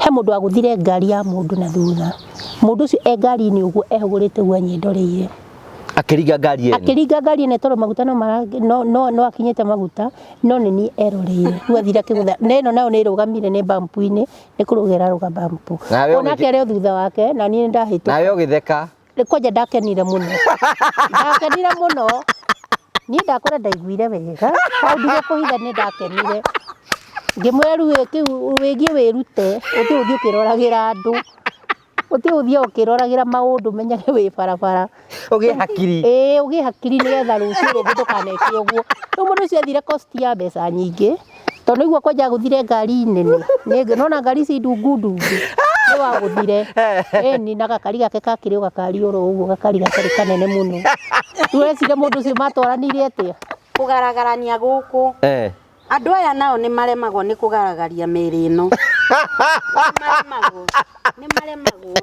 He mũndũ wagũthire ngari ya mũndũ na thutha. Mũndũ ũcio e ngari-inĩ ũguo ehũgũrĩte ũguo anyendoreire. Akĩringa ngari ene. Akĩringa ngari ene tondũ maguta no mara, no, no, no akinyĩte maguta no nĩ niĩ eroreire. Rĩu athire akĩgũtha. Na ĩno nayo nĩ ĩrũgamire nĩ bampu-inĩ, nĩ kũrũga ĩrarũga bampu. Nawe Onake arĩ o thutha wake na niĩ nĩ ndahĩtũka. Nawe ũgĩtheka. Kwanja ndakenire mũno. Ndakenire mũno. Niĩ ndakora ndaiguire wega. Hau ndigũkũhitha nĩ ndakenire. Ngĩmwĩra rĩu kĩu wĩgiĩ wĩrute, ũtige gũthiĩ ũkĩroragĩra andũ. Ũtige gũthiĩ ũkĩroragĩra maũndũ ũmenyage wĩ barabara. Ũgĩe hakiri. Ĩĩ ũgĩe hakiri nĩgetha rũciũ rũngĩ ndũkaneke ũguo. Rĩu mũndũ ũcio athire cost ya mbeca nyingĩ. Tondũ nĩguo kwanja agũthire ngari nene. Nĩwona ngari ici ndungu ndungu. Nĩ wagũthire. Ĩni na gakari gake kakĩrĩ o gakari oro ũguo gakari gatarĩ kanene mũno. Rĩu ũreciria mũndũ ũcio matwaranire atĩa? Kũgaragarania gũkũ. Eh. Andũ aya nao nĩ maremagwo nĩ kũgaragaria mĩĩrĩ ĩno. Nĩ maremagwo. Nĩ maremagwo.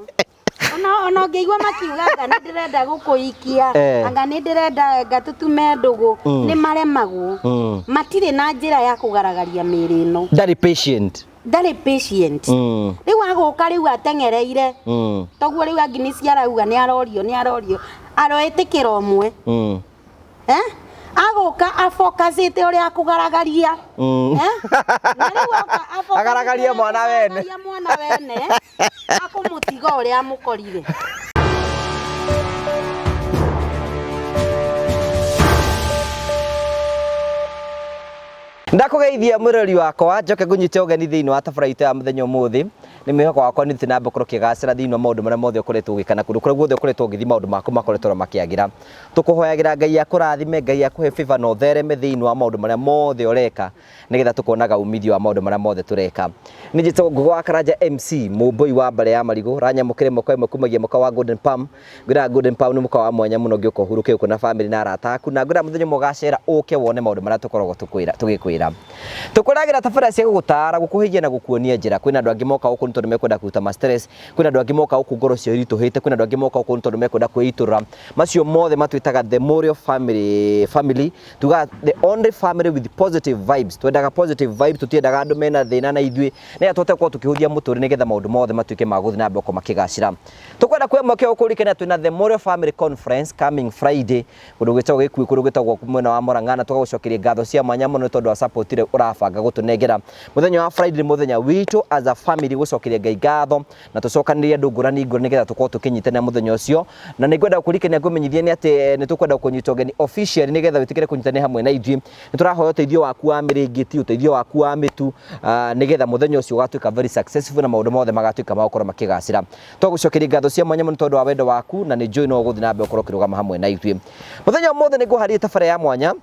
Ona ona ũngĩigua makiuga anga nĩ ndĩrenda gũkũhikia, Eh. anga nĩ ndĩrenda anga tũtume ndũgũ, nĩ maremagwo. Matirĩ na njĩra ya kũgaragaria mĩĩrĩ ĩno. Ndarĩ patient. Ndarĩ patient. Rĩu agũka rĩu ateng'ereire. Toguo rĩu Agnes arauga nĩ arorio nĩ arorio. Aroĩtĩkĩra ũmwe. Eh? Agũka afocusĩte ũrĩa akũgaragaria. Eh? Na rĩu oka afocusĩte Agaragarie ũrĩa mwana wene. akũgaragaria mwana wene. Akũmũtiga ũrĩa amũkorire. Ndakũgeithia mwĩrori wakwa njoke ngũnyite ũgeni thĩinĩ wa tabara itũ ya mũthenya ũmũthĩ. Nĩ mwĩhoko wakwa nĩ na mbere ũkĩgacĩra thĩinĩ wa maũndũ marĩa mothe ũkoretwo ũgĩka na kũndũ kũrĩa guothe ũkoretwo ũgĩthiĩ maũndũ maku makoretwo makĩagĩra. Tũkũhoyagĩra Ngai akũrathime, Ngai akũhe favor na ũthereme thĩinĩ wa maũndũ marĩa mothe ũreka nĩgetha tũkonaga umithio wa maũndũ marĩa mothe tũreka. Nĩ njĩtagwo Ngũgĩ wa Karanja MC, mũmbũi wa mbare ya marigũ, ranyamũkĩra ĩmwe kwa ĩmwe kumagia mũkawa wa Golden Palm. Ngwĩraga Golden Palm nĩ mũkawa wa mwanya mũno ũngĩũka ũhurũke gũkũ na famĩlĩ na arata aku, na ngwĩraga mũthenya ũmwe ũgacera ũke wone maũndũ marĩa tũkoragwo tũgĩkwĩra. Tũkũragĩra tabarĩra cia gũgũtara, gũkũhĩgia na gũkuonia njĩra. Kwĩna andũ angĩ moka gũkũ nĩ tondũ mekwenda kũruta ma stress, kwĩna andũ angĩ moka gũkũ ngoro ciao iritũhĩte, kwĩna andũ angĩ moka gũkũ nĩ tondũ mekwenda kwĩitũrũra. Macio mothe matwĩtaga the Morio family, family tugaga the only family with positive vibes. Twendaga positive vibes, tũtiendaga andũ mena thĩna na ithuĩ, nĩgetha tũhote gũkorwo tũkĩhũthia mũtũrĩre nĩgetha maũndũ mothe matuĩke ma gũthiĩ na mbere gũkorwo makĩgacĩra. Tũkwenda kuoya mweke ũyũ kũririkania twĩna the Morio Family Conference coming Friday kũndũ gwĩtagwo Gĩkuĩ, kũndũ gwĩtagwo mwena wa Murang'a, na tũgagũcokeria ngatho cia mwanya mũno nĩ tondũ wa support ĩrĩa ũrabanga gũtũnengera. Mũthenya wa Friday nĩ mũthenya witũ as a family gũcokeria Ngai ngatho na tũcokanĩrĩrie andũ ngũrani ngũrani nĩgetha tũkorwo tũkĩnyitanĩra mũthenya ũcio. Na nĩ ngwenda gũkũririkania ngũmenyithie nĩ atĩ nĩ tũkwenda gũkũnyita ũgeni officially nĩgetha wĩtĩkĩre kũnyitanĩra hamwe na ithuĩ. Nĩ tũrahoya ũteithio waku wa mĩrĩngĩti, ũteithio waku wa mĩtu, nĩgetha mũthenya ũcio ũgatuĩka very successful na maũndũ mothe magatuĩka ma gũkorwo makĩgacĩra. Twagũcokeria ngatho cia mwanya mũno tondũ wa wendo waku na nĩ njũĩ no ũgũthiĩ na mbere gũkorwo ũkĩrũgama hamwe na ithuĩ. Mũthenya ũmũthĩ nĩ ngũharĩria tabarĩra ya mwanya.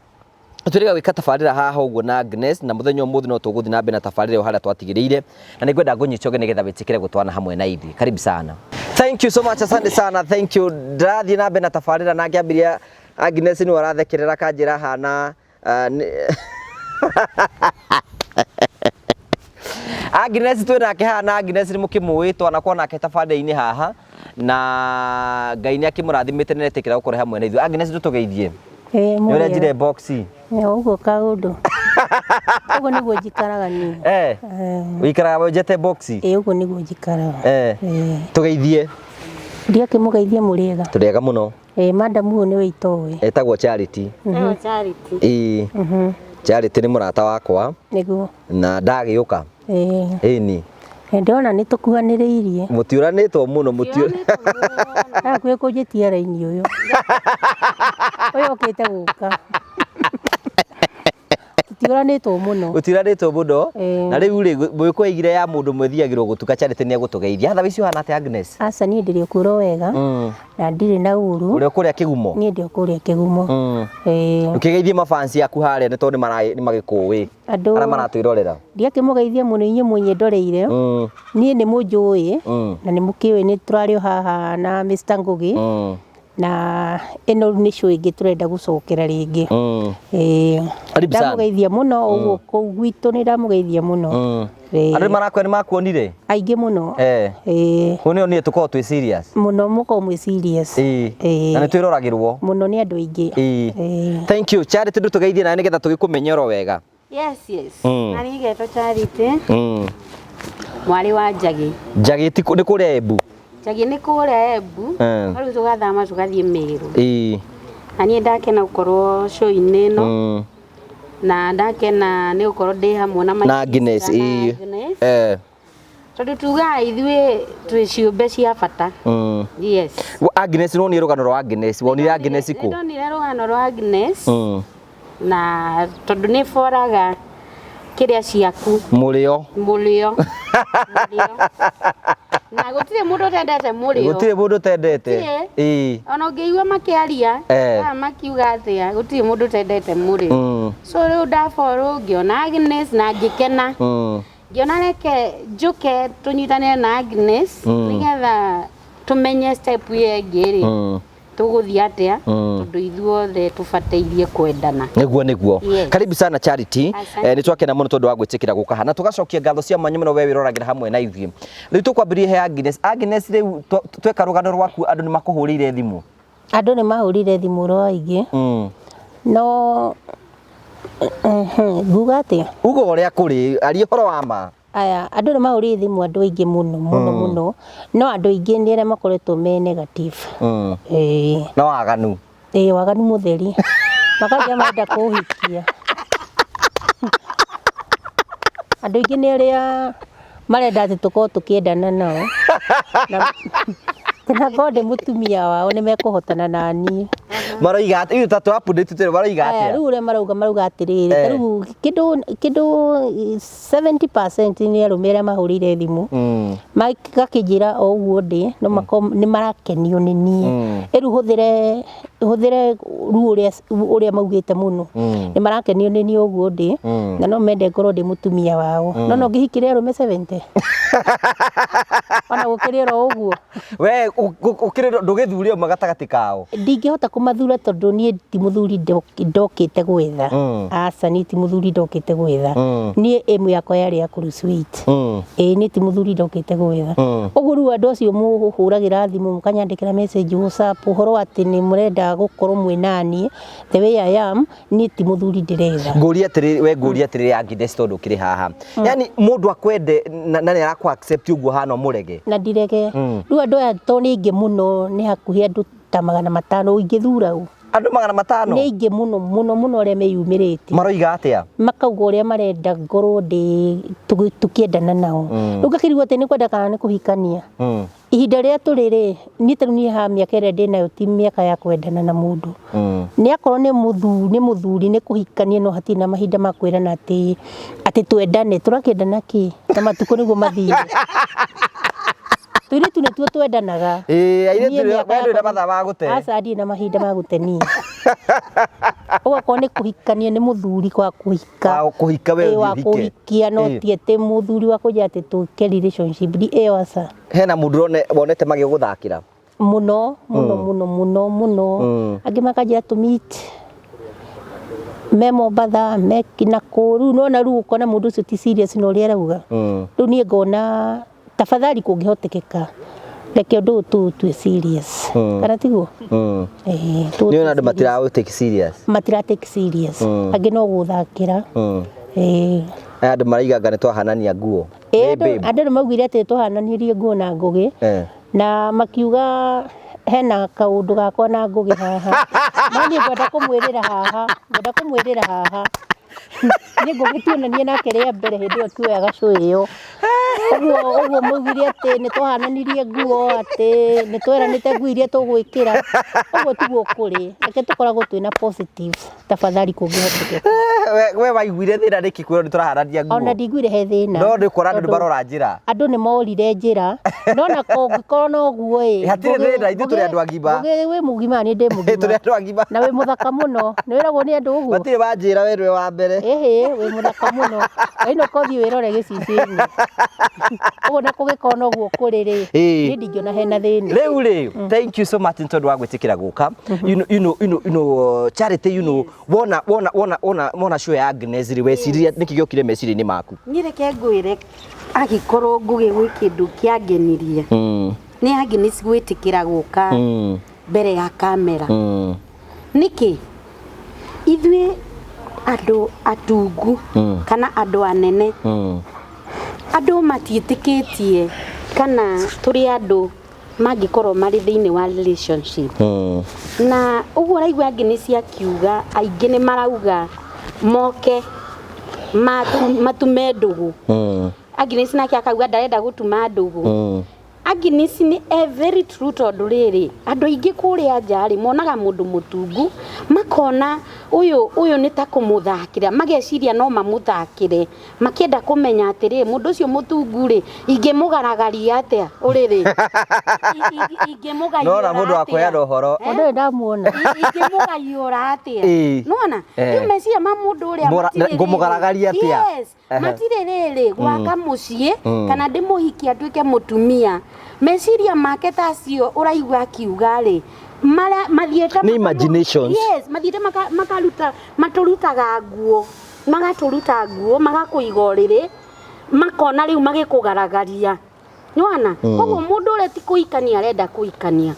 Twĩrĩga gwĩka tabarĩra haha ũguo na Agnes, na mũthenya ũmũthĩ no tũgũthiĩ na mbere na tabarĩra ĩyo harĩa twatigĩrĩire, na nĩ ngwenda ngũnyite ũgeni nĩgetha wĩtĩkĩre gũtwana hamwe na ithuĩ. Karibu sana. Thank you so much, asante sana, thank you. Ndĩrathiĩ na mbere na tabarĩra na ngĩambĩrĩria Agnes nĩwe ũrathekerera akanjĩra hana Agnes twĩ nake haha na Agnes nĩ mũkĩmũĩ twanakorwo nake tabarĩra-inĩ haha na Ngai nĩ akĩmũrathimĩte na etĩkĩra gũkorwo hamwe na ithuĩ. Agnes ndũtũgeithie. Ĩĩ Nĩ mũrĩega. ũrenjire box. Nĩ ũguo kaũndũ. Ũguo nĩguo njikaraga niĩ. Eh. Ũikaraga wenjete box? Ĩĩ ũguo nĩguo njikaraga. Eh. Tũgeithie. Ndiakĩmũgeithia mũrĩega. Tũrĩega mũno. Ĩĩ madam ũyũ nĩwe itoĩ. Etagwo Charity. Etagwo Charity. Ĩĩ. Charity nĩ mũrata wakwa. Nĩguo. Na ndagĩũka. Ĩĩ. Ĩni. Ndĩrona nĩ tũkuhanĩrĩirie. Mũtiũranĩtwo mũno mũtiũ. Hakuhĩ kũnjĩtia raini ũyũ. Ũyũ okĩte gũka. Tũtiũranĩtwo mũno. Gũtiũranĩtwo mũno. Ĩĩ. Na rĩu rĩ mũĩkũ aigire ya mũndũ mwĩthiagĩrwo gũtuka Charity nĩ egũtũgeithia. Otherwise ũhana atĩa Agnes? Aca niĩ ndĩrĩ o kũrĩ o wega na ndirĩ na ũru. Ũrĩ o kũrĩa Kĩgumo? Niĩ ndĩ o kũrĩa Kĩgumo. Ĩĩ. Ũkĩgeithie mafansi aku harĩa nĩ tondũ nĩ magĩkũĩ. Andũ Arĩa maratwĩrorera. Ndiakĩmũgeithia mũno inyuĩ mũnyendoreire. Niĩ nĩ mũnjũĩ na nĩ mũkĩũĩ nĩ tũrarĩ o haha na Mr Ngũgĩ. Na ĩno rĩu nĩ show ĩngĩ tũrenda gũcokera rĩngĩ. Ĩĩ. Karibu sana. Ndamũgeithia mũno ũguo kũu gwitũ nĩ ndamũgeithia mũno. Ĩĩ. Andũ nĩ marakwĩra nĩ makuonire? Aingĩ mũno. Eh. Ĩĩ. Kũu nĩo niĩ tũkoragwo twĩ serious. Mũno mũkoragwo mwĩ serious. Ĩĩ. Ĩĩ. Na nĩ twĩroragĩrwo. Mũno nĩ andũ aingĩ. Ĩĩ. Ĩĩ. Thank you. Charity ndũtũgeithie nawe nĩgetha tũgĩkũmenye oro wega. Yes, yes. Mm. Na niĩ ngetwo Charity. Mm. Mwarĩ wa Njagi. Njagi ti nĩ kũrĩa Embu? Njagi nĩ kũrĩa Embu. No rĩu tũgathama tũgathiĩ Meru. Ĩĩ. Na niĩ ndakena gũkorwo show-inĩ ĩno. Na ndakena nĩ gũkorwo ndĩ hamwe na my Na Agnes, sister na ĩĩ. Agnes. Tondũ tugaga ithuĩ twĩ ciũmbe cia bata. Yes. Agnes, nĩ wonire rũgano rwa Agnes? Wonire Agnes kũ? Nĩndonire rũgano rwa Agnes. Na tondũ nĩ boraga kĩrĩa ciaku. Mũrĩo. Mũrĩo. Mũrĩo. Na gũtirĩ mũndũ ũtendete mũrĩo. Gũtirĩ mũndũ ũtendete. Gũtirĩ. Ĩĩ. Ona ũngĩigua makĩaria, kana makiuga atĩa, gũtirĩ mũndũ ũtendete mũrĩo. So rĩu ndaborwo ngĩona Agnes na ngĩkena. Ngĩona reke njũke tũnyitanĩre na Agnes nĩgetha tũmenye step ĩyo ĩngĩ rĩ. Tũgũthiĩ atĩa tondũ ithuothe tũbatairie kwendana. Nĩguo nĩguo. Yes. Karibu sana Charity. Asante. Nĩ twakena mũno tondũ wa gwĩtĩkĩra gũka haha. Na tũgacokia ngatho cia mwanya mũno we wĩroragĩra hamwe na ithuĩ. Rĩu tũkwambĩrĩria he Agnes. Agnes, rĩu tweka rũgano rwaku andũ nĩ makũhũrĩire thimũ? Andũ nĩ mahũrire thimũ ro aingĩ. No nguga atĩa? Uga ũrĩa kũrĩ, aria ũhoro wa ma. Aya, andũ nĩ mahũrire thimũ andũ aingĩ mũno mũno mũno. No andũ aingĩ nĩ arĩa makoretwo me negative. Ĩĩ. No waganu. Ĩĩ, waganu mũtheri. Makauga marenda kũhikia. Andũ aingĩ nĩ arĩa marenda atĩ tũkorwo tũkĩendana nao. Na ngorwo ndĩ mũtumia wao nĩ mekũhotana na niĩ. Maroiga atĩ, ithuĩ ta tũ update tũrĩ, maroiga Aya, atĩa? rĩu ũrĩa marauga, marauga atĩrĩrĩ, ta rĩu kĩndũ 70% nĩ arũme arĩa mahũrĩire thimũ. Magakĩnjĩra o ũguo ndĩ, no makorwo nĩ marakenio nĩ niĩ. Rĩu hũthĩre ruo ũrĩa maugĩte mũno. Nĩ marakenio nĩ niĩ ũguo ndĩ, na no mende ngorwo ndĩ mũtumia wao. No no ngĩhikĩre arũme 70? Ona gũkĩrĩ oro ũguo. We, ũkĩrĩ ndũgĩthure ũmwe gatagatĩ kao? Ndingĩhota kũmathura tondũ niĩ ti mũthuri ndokĩte gwetha. Aca, niĩ ti mũthuri ndokĩte gwetha. Niĩ aim yakwa yarĩ ya kũ lose weight. Ĩĩ, niĩ ti mũthuri ndokĩte gwetha. Ũguo rĩu andũ acio mũhũragĩra thimũ, mũkanyandĩkĩra message WhatsApp, ũhoro atĩ nĩ mũrenda gũkorwo mwĩ naniĩ, the way I am, niĩ ti mũthuri ndĩretha. Ngũrie atĩrĩrĩ, we ngũrie atĩrĩrĩ Agnes tondũ ũkĩrĩ haha. Yaani mũndũ akwende na nĩ arakũ accept ũguo hana ũmũrege? Na ndirege. Rĩu andũ aya tondũ nĩ aingĩ mũno, nĩ hakuhĩ andũ ta 500 ingĩthura ũ? Andũ 500? Nĩ aingĩ mũno, mũno, mũno arĩa meyumĩrĩtie. Maroiga atĩa? Makauga ũrĩa marenda ngorwo ndĩ tũkĩendana nao. Rĩu ngakĩrigwo atĩ nĩ kwenda kana nĩ kũhikania. Ihinda rĩrĩa tũrĩ rĩ, niĩ ta rĩu niĩ haha mĩaka ĩrĩa ndĩ nayo ti mĩaka ya kwendana na mũndũ. Nĩ akorwo nĩ mũthuri, nĩ mũthuri nĩ kũhikania no hatirĩ na mahinda ma kwĩrana atĩ twendane, tũrakĩendana kĩ? Na matukũ nĩguo mathire. Tũirĩtu nĩtuo twendanaga. Ĩĩ, airĩtu Niĩ nĩo mĩaka we ndũrĩ na yakwa mathaa ma gũte. Aca, ndirĩ na mahinda ma gũte niĩ. Ũgakorwo nĩ kũhikania nĩ mũthuri kwa kũhika. Wa kũhika we Ĩĩ, wa ũthiĩ ũhike. kũhikia no Ĩĩ. ti atĩ mũthuri wa kũnjĩra atĩ tũke relationship ĩyo aca. Hena mũndũ wonete magĩgũthakĩra? Mũno, mũno, mũno, mũno, mũno. Angĩ makanjĩra tũ meet me Mombatha, me nakũu. Rĩu nĩwona rĩu ũkona mũndũ ũcio ti serious na ũrĩa arauga. Rĩu niĩ ngona tafadhali kũngĩhotekeka reke ũndũ ũyũ tũũtue serious. Kana tiguo? Ĩĩ, tũũtue Nĩ ũrona andũ serious. matira take serious. Matira take serious. Angĩ no gũthakĩra. Ĩĩ. Aya andũ maraiga anga nĩ twahanania nguo. Ĩĩ, Ĩ, babe. andũ nĩ maugire atĩ twahananirie nguo na Ngũgĩ. Na makiuga hena kaũndũ gakwa na Ngũgĩ haha. No niĩ ngwenda kũmwĩrĩra haha, ngwenda kũmwĩrĩra haha. Niĩ Ngũgĩ tuonanie nake rĩa mbere hĩndĩ ĩyo tuoyaga show ĩyo. Ũguo maugire atĩ nĩ twahananirie nguo, atĩ nĩ tweranĩte nguo iria tũgwĩkĩra. Ũguo tiguo kũrĩ. Reke tũkoragwo twĩna positive tafadhali kũngĩhotekeka. We waiguire thĩna nĩkĩ kwĩrwo nĩ tũrahanania nguo? Ona ndiguire he thĩna. No nĩ ũkora andũ nĩ Tondũ marora njĩra. Andũ nĩ morire njĩra. No na kũngĩkorwo no ũguo ĩ, Hatirĩ thĩna, ithuĩ tũrĩ andũ agima. Ngũgĩ wĩ mũgima, niĩ ndĩ mũgima. Tũrĩ andũ agima. Na wĩ mũthaka mũno. Nĩ wĩragwo nĩ andũ ũguo? Matirĩ manjĩra we nĩwe wa mbere. Ĩhĩ, wĩ mũthaka mũno. Wainũka ũthiĩ wĩrore gĩcicio-inĩ. Ũguo na kũngĩkorwo noguo kũrĩ rĩ, niĩ ndingĩona hena thĩna. Rĩu rĩ, thank you so much nĩ tondũ wa gwĩtĩkĩra gũka. Charity, wona, wona, wona, wona, wona show ya Agnes rĩ, weciririe nĩkĩ gĩokire meciria-inĩ maku? Niĩ reke ngwĩre, angĩkorwo Ngũgĩ gwĩ kĩndũ kĩangenirie, nĩ Agnes gwĩtĩkĩra gũka mbere ya kamera. Nĩkĩ? Ithuĩ andũ atungu kana andũ anene, Andũ matiĩtĩkĩtie kana tũrĩ andũ mangĩkorwo marĩ thĩinĩ wa relationship. Na ũguo ũraigua Agnes akiuga, aingĩ nĩ marauga moke matume ndũgũ. Agnes nake akauga ndarenda gũtuma ndũgũ. Agnes nĩ a very true, tondũ rĩrĩ, andũ aingĩ kũrĩa nja rĩ, monaga mũndũ mũtungu makona ũyũ nĩ ta kũmũthakĩra, mageciria no mamũthakĩre, makĩenda kũmenya atĩrĩ, mũndũ ũcio mũtungu rĩ, ingĩmũgaragaria atĩa ũrĩrĩ, ingĩmũgayũra Nona mũndũ wa kũheana ũhoro. Mũndũ ũyũ ndamuona. Ingĩmũgayũra atĩa? Nona rĩu meciria ma mũndũ ũrĩa matirĩ rĩrĩ. Ngũmũgaragaria atĩa? Yes, matirĩ rĩrĩ gwaka mũciĩ kana ndĩmũhikie atuĩke mũtumia. Meciria make ta acio ũraigua akiuga rĩ, mathiĩte Nĩ imaginations. Yes, mathiĩte makaruta, matũrutaga nguo, magatũruta nguo, magakũiga ũrĩrĩ, makona rĩu magĩkũgaragaria. Nĩwona? Koguo mũndũ ũrĩa ti kũhikania arenda kũhikania.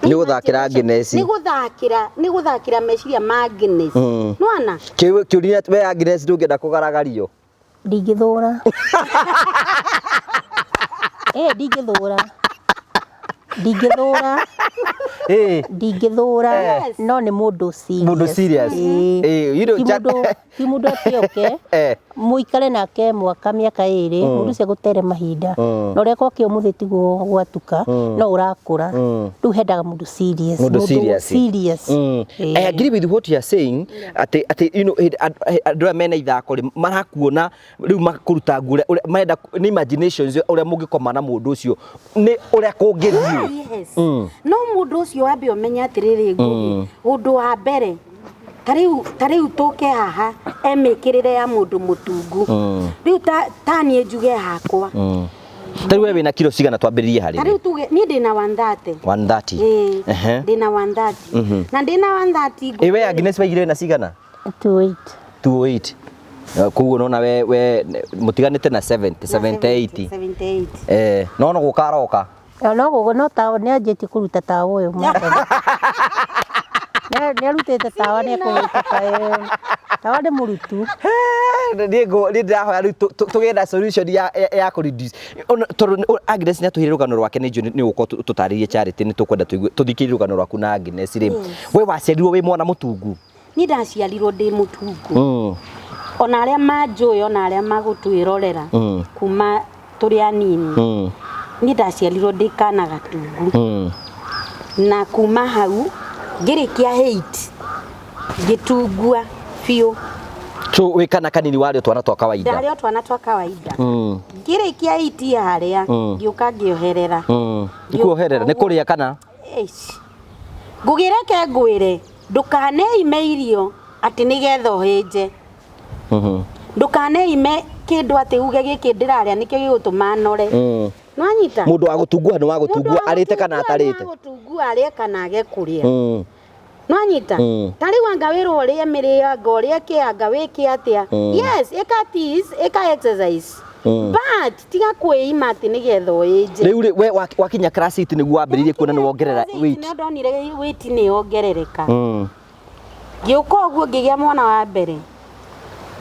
Nĩ gũthakĩra Agnes. Nĩ gũthakĩra meciria ma Agnes. Nĩwona? Kĩũria we Agnes ndũngĩenda kũgaragario? Ndingĩthũra. Ndingĩthũra. Ndingĩthũra. Ndingĩthũra. No nĩ mũndũ serious. Mũndũ serious. You know, Ti mũndũ atĩ oke. Mũikare nake mwaka mĩaka ĩrĩ, mũndũ ũcio agũtere mahinda. Na ũrĩa gwake ũmũthĩ tiguo gwatuka, no ũrakũra. Rĩu hendaga mũndũ serious. Mũndũ serious. Serious. I agree with what you are saying, atĩ you know, andũ aya mena ithako rĩ, marakuona rĩu makũruta nguo ũrĩa marenda, nĩ imaginations ũrĩa mũngĩkoma na mũndũ ũcio, nĩ ũrĩa kũngĩthiĩ. Yes. No mũndũ ũcio wambe ũmenye atĩrĩrĩ, Ngugi, ũndũ wa mbere, ta rĩu tũke haha emĩkĩrĩre ya mũndũ mũtungu. Rĩu ta niĩ njuge hakwa. Ta rĩu we wĩna kiro cigana twambĩrĩrie harĩ? Ta rĩu tuge niĩ ndĩna 130. 130. Ĩĩ, ndĩna 130. Na ndĩna 130 Ĩ we Agnes waigire wĩna cigana? 28. 28. Koguo nona we mũtiganĩte na 70, 78. 78. No no gũka aroka. No gũkũ no tawa nĩ anjĩtie kũruta tawa ũyũ mwathani. Nĩ arutĩte tawa, nĩ ekũruta tawa. Tawa nĩ mũrutu. Niĩ ndĩrahoya rĩu tũgĩe na solution ya kũ reduce. Ona tondũ Agnes nĩ atũheire rũgano rwake, nĩ njũĩ nĩ ũgũkorwo tũtarĩrie Charity, nĩ tũkwenda tũigue tũthikĩrĩrie rũgano rwaku na Agnes rĩ. We waciarirwo wĩ mwana mũtungu? Niĩ ndaciarirwo ndĩ mũtungu. Ona arĩa manjũĩ, ona arĩa magũtwĩrorera kuma tũrĩ anini. Niĩ ndaciarirwo ndĩ kana gatungu. Na kuma hau ngĩrĩkia 8 ngĩtungua biũ. So wĩ kana kanini warĩ o twana twa kawaida? Ndarĩ o twana twa kawaida. Ngĩrĩkia 8 harĩa, ngĩũka ngĩoherera. Nĩ kuoherera, nĩ kũrĩa kana? Eish. Ngũgĩreke ngwĩre, ndũkaneime irio atĩ nĩgetha ũhĩnje. Ndũkaneime kĩndũ atĩ uge gĩkĩ ndĩrarĩa nĩkĩo gĩgũtũma nore. Nĩwanyita? Mũndũ wa gũtungua nĩ wa gũtungua, arĩte kana atarĩte? Mũndũ wa gũtungua arĩe kana age kũrĩa. Nĩwanyita? Ta rĩu anga wĩrwo ũrĩe mĩrĩo, anga ũrĩe kĩ, anga wĩke atĩa. Yes, ĩka teas, ĩka exercise. But tiga kwĩima atĩ nĩgetha ũĩnje. Rĩu rĩ, we wakinya class 8 nĩguo wambĩrĩirie kuona nĩ wongerera Class eight weight? Nĩ ndonire weight nĩ yongerereka. Ngĩũka ũguo ngĩgĩa mwana wa mbere.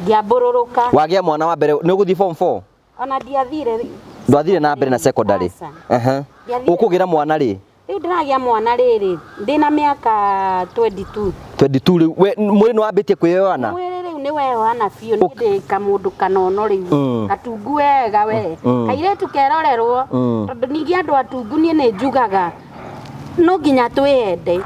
Ngĩambũrũrũka. Wagĩa mwana wa mbere nĩ ũgũthiĩ form 4? Ona ndiathire. Ndwathire na mbere na secondary? Aca. Ndiathire. Ũkũgĩra mwana rĩ? Rĩu ndĩragĩa mwana rĩrĩ, ndĩna mĩaka 22. 22 rĩu, we mwĩrĩ nĩ wambĩtie kwĩyoana? Mwĩrĩ rĩu nĩ weyoana biũ, niĩ ndĩ kamũndũ kanono rĩu. Gatungu wega we. Kairĩtu kerorerwo, tondũ ningĩ andũ atungu niĩ nĩ njugaga no nginya twĩyende.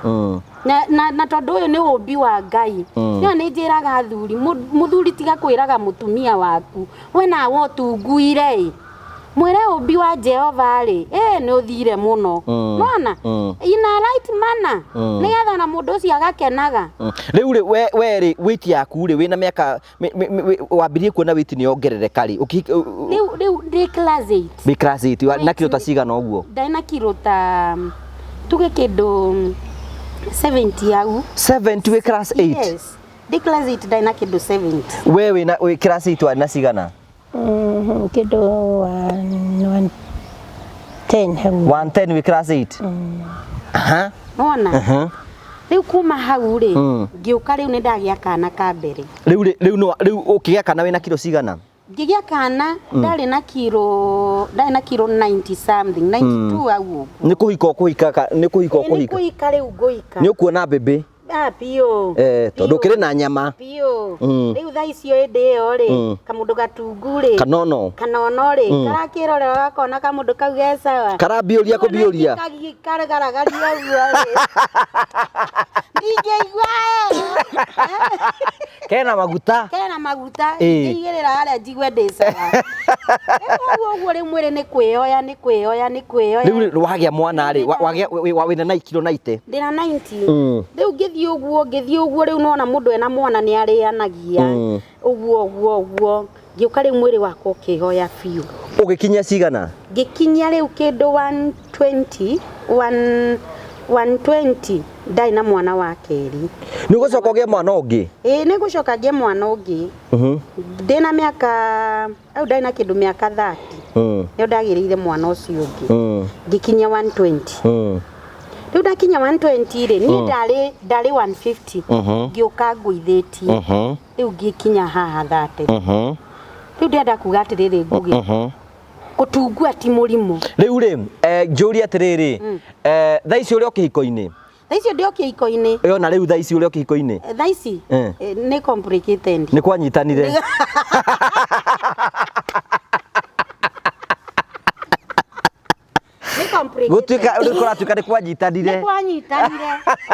Na tondũ ũyũ nĩ ũmbi wa Ngai. Nĩyo nĩ njĩraga athuri, mũthuri tiga kwĩraga mũtumia waku, we nawe ũtunguire ĩ. Mwĩre ũmbi wa Jehova rĩ, nĩ ũthire mũno. Nĩwona? In a right manner. Nĩgetha ona mũndũ ũcio agakenaga. Rĩu rĩ, we rĩ, weight yaku rĩ, wĩna mĩaka, wambirie kuona weight nĩ yongerereka rĩ? Rĩu ndĩ class 8. Ndĩ class 8, na kiro ta cigana ũguo? Ndarĩ na kiro ta, tuge kĩndũ 70 hau. 70 wĩ class 8? Yes. Ndĩ class 8 ndarĩ na kĩndũ 70. We wĩ class 8 warĩ na cigana? Kĩndũ one ten hau. 110 wĩ class 8? Nĩwona? Rĩu kuma hau rĩ, ngĩũka rĩu nĩ ndagĩa kana ka mbere. Rĩu rĩ, rĩu no, rĩu ũkĩgĩa kana wĩna kiro cigana? Ngĩgĩa kana ndarĩ na kiro 90 something, 92 au ũguo. Nĩ kũhika ũkũhika nĩ kũhika Ĩ, nĩ ũkũhika? Kũhika rĩu ngũhika. Nĩ ũkuona mbĩmbĩ. Ah, biũ. Tondũ Biũ. ũkĩrĩ na nyama. Biũ. Rĩu thaa icio hĩndĩ ĩyo rĩ, kamũndũ gatungu rĩ, Kanono. Kanono rĩ, karakĩrorera gakona kamũndũ kau ge sawa. Karambiũria kũmbiũria. Kargaragaria ũguo rĩ, ndingĩigua. Kena maguta. Kena maguta. Ingĩigĩrĩra harĩa njigue ndĩ sawa. Rĩu ũguo ũguo rĩu mwĩrĩ nĩ kwĩyoya, nĩ kwĩyoya, nĩ kwĩyoya. Rĩu wagĩa mwana rĩ, wagĩa wĩna na kiro 90? Ndĩna 90. Rĩu ngĩthiĩ ũguo, ngĩthiĩ ũguo, rĩu nona mũndũ ena mwana nĩ arĩanagia. Ũguo ũguo ũguo ngĩũka rĩu mwĩrĩ wakwa ũkĩhoya biũ. Ũgĩkinyia cigana? Ngĩkinyia rĩu kĩndũ 120, 1 120 ndarĩ na mwana wa kerĩ. Nĩ ũgũcoka ũgĩe mwana ũngĩ? Ĩĩ, nĩ ngũcoka ngĩe mwana ũngĩ. Ndĩna mĩaka au ndarĩ na kĩndũ mĩaka 30. Nĩo ndagĩrĩire mwana ũcio ũngĩ. Ngĩkinyia 120. Rĩu ndakinya 120 rĩ, niĩ ndarĩ 150. Ngĩũka ngũithĩtie. Rĩu ngĩkinya haha 30. Rĩu ndĩrenda kuga atĩrĩrĩ, Ngũgĩ, kũtungua ti mũrimũ. Rĩu rĩ, njũrie atĩrĩrĩ, thaa ici ũrĩ o kĩhiko-inĩ? Thaa icio ndĩ o kĩhiko-inĩ. Ĩyo na rĩu thaa ici ũrĩ o kĩhiko-inĩ? Thaa ici nĩ complicated. Nĩ kwanyitanire? Nĩ complicated. Gũtuĩka rĩu kũratuĩka nĩ kwanyitanire. Nĩ kwanyitanire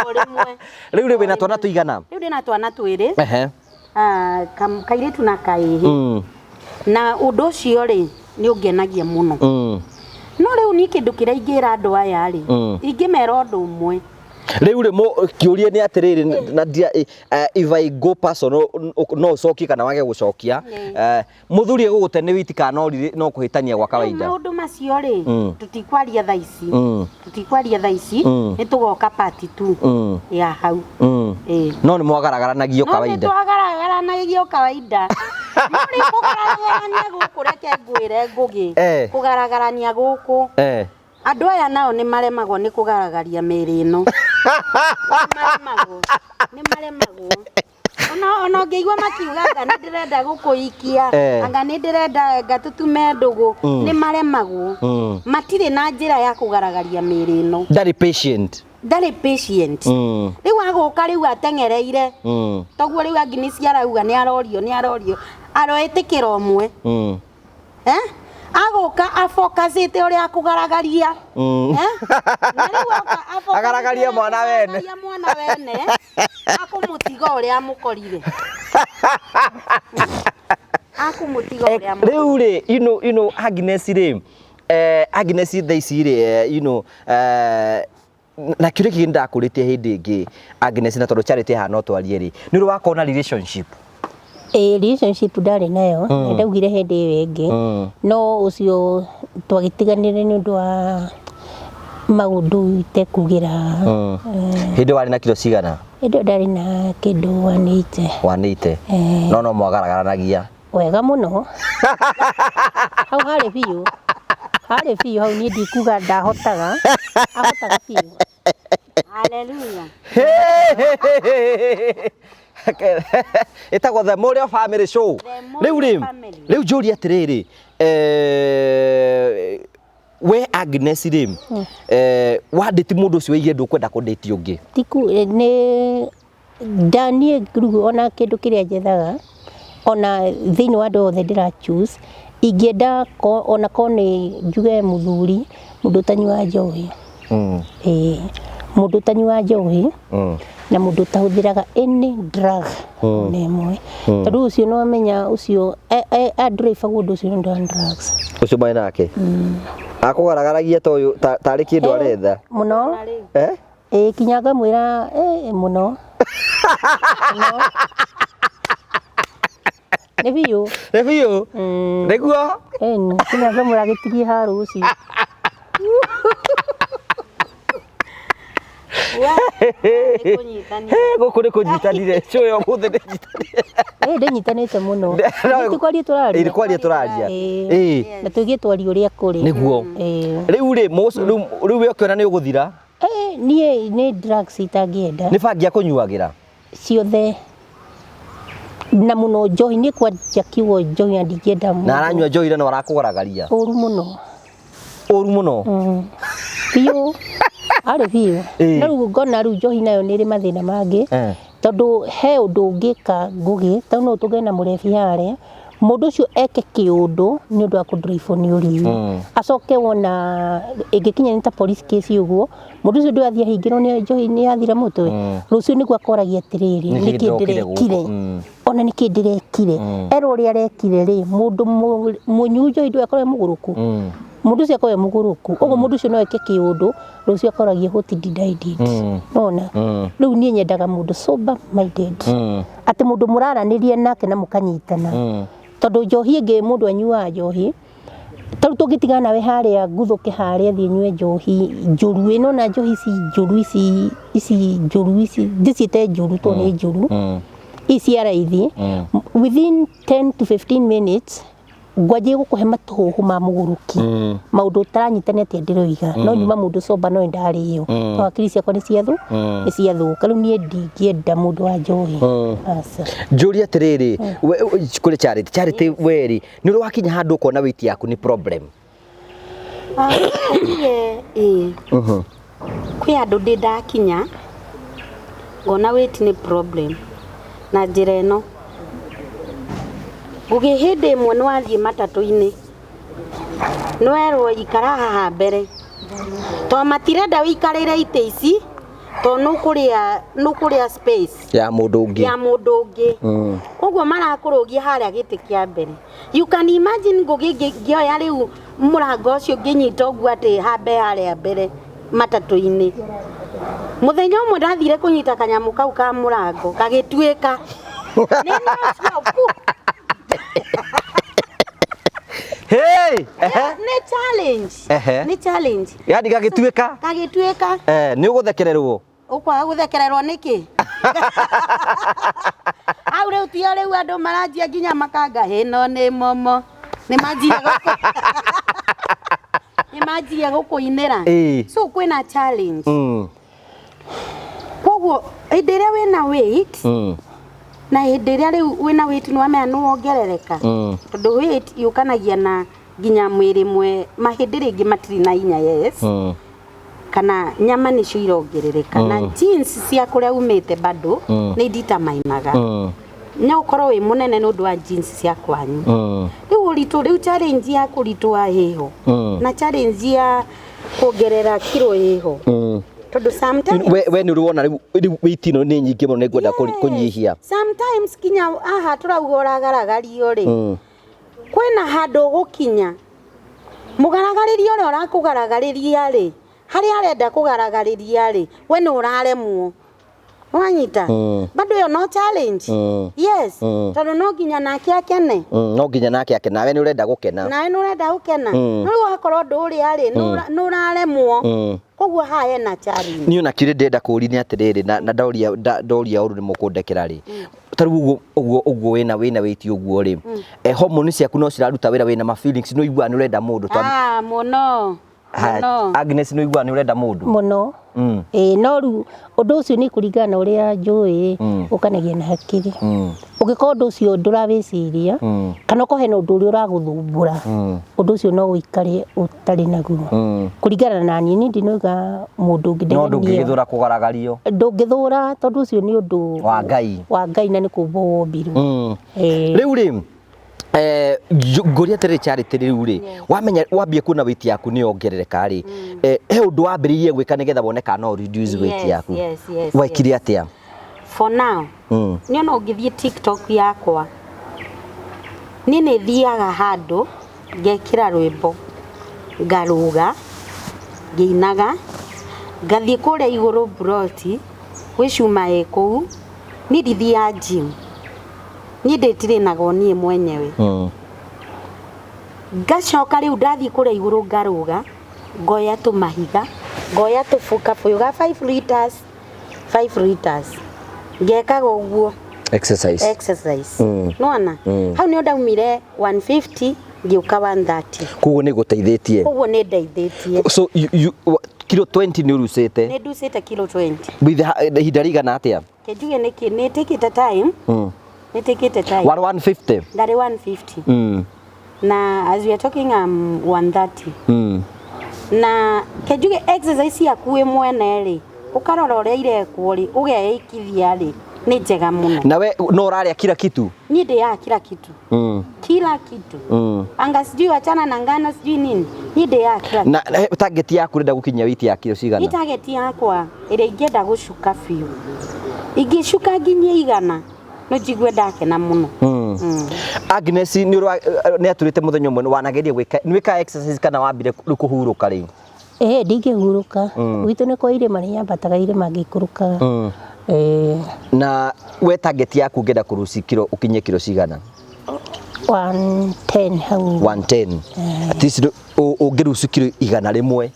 o rĩmwe. Rĩu rĩ, wĩna twana tũigana? Rĩu ndĩna twana twĩrĩ. Ah, kairĩtu na kaĩhĩ. Na ũndũ ũcio rĩ, nĩ ũngenagia mũno. No rĩu niĩ kĩndũ kĩrĩa ingĩra andũ aya rĩ, ingĩmera ũndũ ũmwe. Rĩu rĩ, kĩũria nĩ atĩrĩrĩ, na ndia, if I go personal, no ũcokie kana wage gũcokia. Mũthuri egũgũte nĩ witi kana no kũhĩtania gwa Rĩu kawaida? Maũndũ macio rĩ, tũtikwaria thaa ici. Tũtikwaria thaa ici. Nĩ tũgoka part 2 ya hau. Ĩĩ. No nĩ mwagaragaranagia No nĩ kawaida? twagaragaranagia kawaida, no rĩu kũgaragarania gũkũ, reke ngwĩre Ngũgĩ, kũgaragarania gũkũ, andũ aya nao nĩ maremagwo nĩ kũgaragaria mĩĩrĩ ĩno. Nĩ maremagwo ona ũngĩigua makiuga anga nĩ ndĩrenda gũkũhikia, anga nĩ ndĩrenda anga tũtume ndũgũ, nĩ maremagwo. Matirĩ na njĩra ya kũgaragaria mĩĩrĩ ĩno. Ndarĩ patient. Ndarĩ patient. Rĩu agũka rĩu ateng'ereire. Toguo rĩu Agnes arauga nĩ arorio, nĩ arorio, aroĩtĩkĩra ũmwe. Eh? Agũka afocusĩte ũrĩa akũgaragaria. Eh? Na rĩu oka afocusĩte Agaragarie ũrĩa mwana wene. akũgaragaria mwana wene, akũmũtiga ũrĩa amũkorire, akũmũtiga ũrĩa amũkorire. Rĩu rĩ, Agnes rĩ, Agnes thaa ici rĩ, na kĩũria kĩngĩ ndakũrĩtie hĩndĩ ĩngĩ Agnes, na tondũ Charity haha no twarie rĩ, nĩ ũrĩ wakorwo na relationship? Ĩ, relationship ndarĩ nayo. Nĩ ndaugire hĩndĩ ĩyo ĩngĩ. No ũcio twagĩtiganire nĩ ũndũ wa maũndũ itekugĩra. Hĩndĩ warĩ na kiro cigana? Hĩndĩ ĩyo ndarĩ na kĩndũ 180. 180? Eh. No mwagaragaranagĩa? Wega mũno, hau harĩ biũ, harĩ biũ hau. Niĩ ndikuga ndahotaga, ahotaga biũ. Hallelujah. Ĩtagwo The Morio Family Show. The Morio Rĩu rĩ, Family. rĩu njũrie atĩrĩrĩ, we Agnes rĩ, wandĩti mũndũ ũcio waigire ndũkwenda kũndĩti ũngĩ? Tiku nĩ ndaniĩ rĩu ona kĩndũ kĩrĩa njethaga ona thĩinĩ wa andũ othe ndĩra choose, ingĩenda ona ko nĩ njuge mũthuri, mũndũ ũtanyuaga njohi. Ĩĩ, mũndũ ũtanyuaga njohi na mũndũ ũtahũthĩraga any drug ona ĩmwe, tondũ ũcio nĩ wamenya ũcio andrive ũndũ ũcio nĩ ũndũ wa drugs. Ũcio marĩ nake akũgaragaragia ta ũyũ tarĩ kĩndũ aretha? Mũno. Na rĩu Eh? Ĩĩ, kinya ngamwĩra mũno mũno. Nĩ biũ. Nĩ biũ nĩguo. Ĩni, kinya ngamwĩra gĩtigie haru ũcio. Nĩ kũnyitanĩra. Gũkũ nĩ kũnyitanire cũyo ũmũthĩ nĩ nyitanire. Ĩĩ, ndĩnyitanĩte mũno. Ti kwaria Ĩĩ, tũraria. nĩ kwaria tũraria. Ĩĩ. Ĩĩ. Na tũigie twarie ũrĩa kũrĩ. Nĩguo. Ĩĩ. Rĩu rĩ, rĩu we ũkĩona nĩ ũgũthira? Niĩ nĩ drugs itangĩenda. Nĩ bangi akũnyuagĩra? Ciothe. Na mũno njohi, niĩ kwanja kiugo njohi na ndingĩenda Na mũndũ. Aranyua njohi na no arakũgaragaria? Ũru mũno. Ũru mũno. Biũ, arĩ biũ. No rĩu ngona rĩu njohi nayo nĩ ĩrĩ mathĩna mangĩ, tondũ he ũndũ ũngĩka ngũgĩ tondũ no tũgĩe na mũrebi harĩa, mũndũ ũcio eke kĩũndũ nĩ ũndũ wa kũndrive nĩ ũriu, acoke wona ĩngĩkinya nĩ ta police case ũguo, mũndũ ũcio ndũrathiĩ ahingĩrwo nĩ njohi nĩ yathira mũtwe. Rũciũ nĩguo akoragia atĩrĩrĩ, Nĩkĩ nĩkĩ ndokire gũkũ? ndĩrekire? Ona nĩkĩ ndĩrekire? Erwo ũrĩa arekire rĩ, mũndũ mũnyuu njohi ndũĩ akorwo e mũgũrũku. Mũndũ ũcio akorwo e mũgũrũku ũguo, mũndũ ũcio no eke kĩũndũ, rũciũ akoragia, "What did I did?" Nona rĩu niĩ nyendaga mũndũ sober minded, atĩ mũndũ mũraranĩria nake na mũkanyitana, tondũ njohi ĩngĩ mũndũ anyuaga njohi tarĩu tũngĩtigana nawe harĩa, nguthũke harĩa thiĩ nyue njohi njũru ĩno, na njohi ici njũru, ici njũru, ici ndĩciĩte njũru tondũ nĩ njũru, ici cia raithi, within 10 to 15 minutes ngwanjie gũkũhe matũhũhũ ma mũgũrũki, maũndũ ũtaranyita nĩ atĩa ndĩroiga. No nyuma mũndũ sober, no ndarĩo to hakiri ciakwa nĩ ciathũka. Rĩu niĩ ndingĩenda mũndũ wa njohi, aca. Njũrie atĩrĩrĩ, kũrĩ Charity. Charity, we rĩ, nĩ ũrĩ wakinya handũ ũkona weight yaku nĩ problem? Njuge ĩĩ, kwĩ andũ ndĩ ndakinya ngona weight nĩ problem na njĩra ĩno. Ngũgĩ hĩndĩ ĩmwe nĩ wathiĩ matatũ-inĩ, nĩwerwo ikara haha mbere to matirenda wĩikarĩre itĩ ici to nũkũrĩa space ya mũndũ ũngĩ. Ya mũndũ ũngĩ. Koguo marakũrũgia harĩa gĩtĩ kĩa mbere. You can imagine ngũgĩ ngĩoya rĩu mũrango ũcio ngĩnyita ũguo atĩ hambe harĩa mbere matatũ-inĩ. Mũthenya ũmwe ndathire kũnyita kanyamũ kau ka mũrango gagĩtuĩka nĩ niĩ ũcio pu. Hey! Nĩ challenge. Nĩ challenge. Yani gagĩtuĩka. Gagĩtuĩka. Eh, nĩ ũgũthekererwo. Ũkwaga gũthekererwo nĩkĩ? Hau rĩu tio rĩu andũ maranjia nginya makanga ĩno nĩ momo, nĩ manjirie gũkũinĩra. So kwĩna challenge. Koguo hĩndĩ ĩrĩa wĩna weight, na hĩndĩ ĩrĩa rĩu wĩna weight nĩ wamenya nĩ wongerereka, tondũ weight yũkanagia na nginya mwĩrĩ mwe mahĩndĩ rĩngĩ matirĩ na hinya, yes, kana nyama nĩcio irongerereka, na genes cia kũrĩa umĩte bado nĩ determinaga. No ũkorwo wĩ mũnene nĩ ũndũ wa genes cia kwanyu. Rĩu ũritũ, rĩu challenge ya kũritũha ĩho, na challenge ya kuongerera kiro ĩho, tondũ sometimes We nĩ ũrĩ wona rĩu weight ĩno nĩ nyingĩ mũno, nĩ ngwenda kũnyihia? Sometimes kinya haha tũrauga ũragaragario rĩ, kwĩna handũ ũgũkinya mũgaragarĩria ũrĩa ũrakũgaragarĩria rĩ, harĩa arenda kũgaragarĩria rĩ, we nĩ ũraremwo, wanyita? Bado ĩyo no challenge. Yes, tondũ no nginya nake akene. No nginya nake akene, nawe nĩ ũrenda gũkena. Nawe nĩ ũrenda gũkena. No rĩu wakorwo ndũrĩa rĩ, nĩ ũraremwo. Koguo haha hena challenge. Niĩ ona kĩrĩa ndĩrenda kũũria nĩ atĩrĩrĩ, na ndoria ũru nĩ mũkũndekera rĩ, ta rĩu ũguo wĩna weight ũguo rĩ, hormone ciaku no ciraruta wĩra, wĩna ma feelings, nĩ ũiguaga nĩ ũrenda mũndũ? Ah, mũno. Mũno. Agnes, nĩ ũiguaga nĩ ũrenda mũndũ? Mũno. Ĩĩ, no rĩu ũndũ ũcio nĩ kũringana na ũrĩa njũĩ, ũkanagia na hakiri. Ũngĩkorwo ũndũ ũcio ndũrawĩciria, kana ũkorwo hena ũndũ ũrĩa ũragũthumbũra, ũndũ ũcio no ũikare ũtarĩ naguo. Kũringana na niĩ ndinauga mũndũ ũngĩ. No ndũngĩgĩthũra kũgaragario? Ndũngĩthũra, tondũ ũcio nĩ ũndũ wa Ngai. Wa Ngai, na nĩ kũmbwo wombirwo. Rĩu rĩ, ngũria atĩrĩrĩ Charity, rĩu rĩ, wamenya wambie kuona weight yaku nĩ yongerereka rĩ, he ũndũ wambĩrĩirie gwĩka nĩgetha wone kana no reduce weight yaku? Yes. Wekire atĩa? For now, nĩ ona ũngĩthiĩ TikTok yakwa, niĩ nĩ thiaga handũ ngekĩra rwĩmbo ngarũga ngĩinaga, ngathiĩ kũrĩa igũrũ buroti gwĩ cuma ĩ kũu. Niĩ ndithiaga gym, niĩ ndĩtirĩnagwo niĩ mwenyewe. Ngacoka rĩu ndathiĩ kũrĩa igũrũ ngarũga, ngoya tũmahiga, ngoya tũbũ ga 5 liters, 5 liters, ngekaga ũguo. Exercise. Exercise. Nona hau nĩo ndaumire 150 ngĩũka 130. Koguo nĩ gũteithĩtie. Koguo nĩ ndeithĩtie. So you kilo 20 nĩ ũrucĩte? Nĩ nducĩte kilo 20. With ihinda rĩigana atĩa? Kenjuge nĩkĩ nĩ ĩtĩkĩte time. Nĩtĩkĩte time. Warĩ 150. Ndarĩ 150. Na as we are talking, I'm 130. Na kenjuge exercise yaku wĩ mwene rĩ, ũkarora ũrĩa irekwo rĩ, ũgeikithia rĩ, nĩ njega mũno. Na we no ũrarĩa kila kitu? Niĩ ndĩaga kila kitu. Kila kitu. Anga sijui wachana na ngano sijui nini. Niĩ ndĩaga kila kitu. Na target yaku ũrenda gũkinyia weight ya kilo cigana? Niĩ target yakwa ĩrĩa ingĩenda gũcuka biũ. Ingĩcuka nginyie 100 no njigue ndakena mũno. Agnes nĩ atũrĩte mũthenya ũmwe wanageria gwĩka, nĩ wĩkaga exercise kana wambire rĩu kũhurũka rĩu? Ĩĩ ndingĩhurũka. Gwitũ nĩ kwa irĩma, nĩ nyambataga irĩma ngĩikũrũkaga. Na we target yaku ũngĩenda kũruci kilo ũkinyie kilo cigana? 110 hau. 110. At least ũngĩruci kilo 100.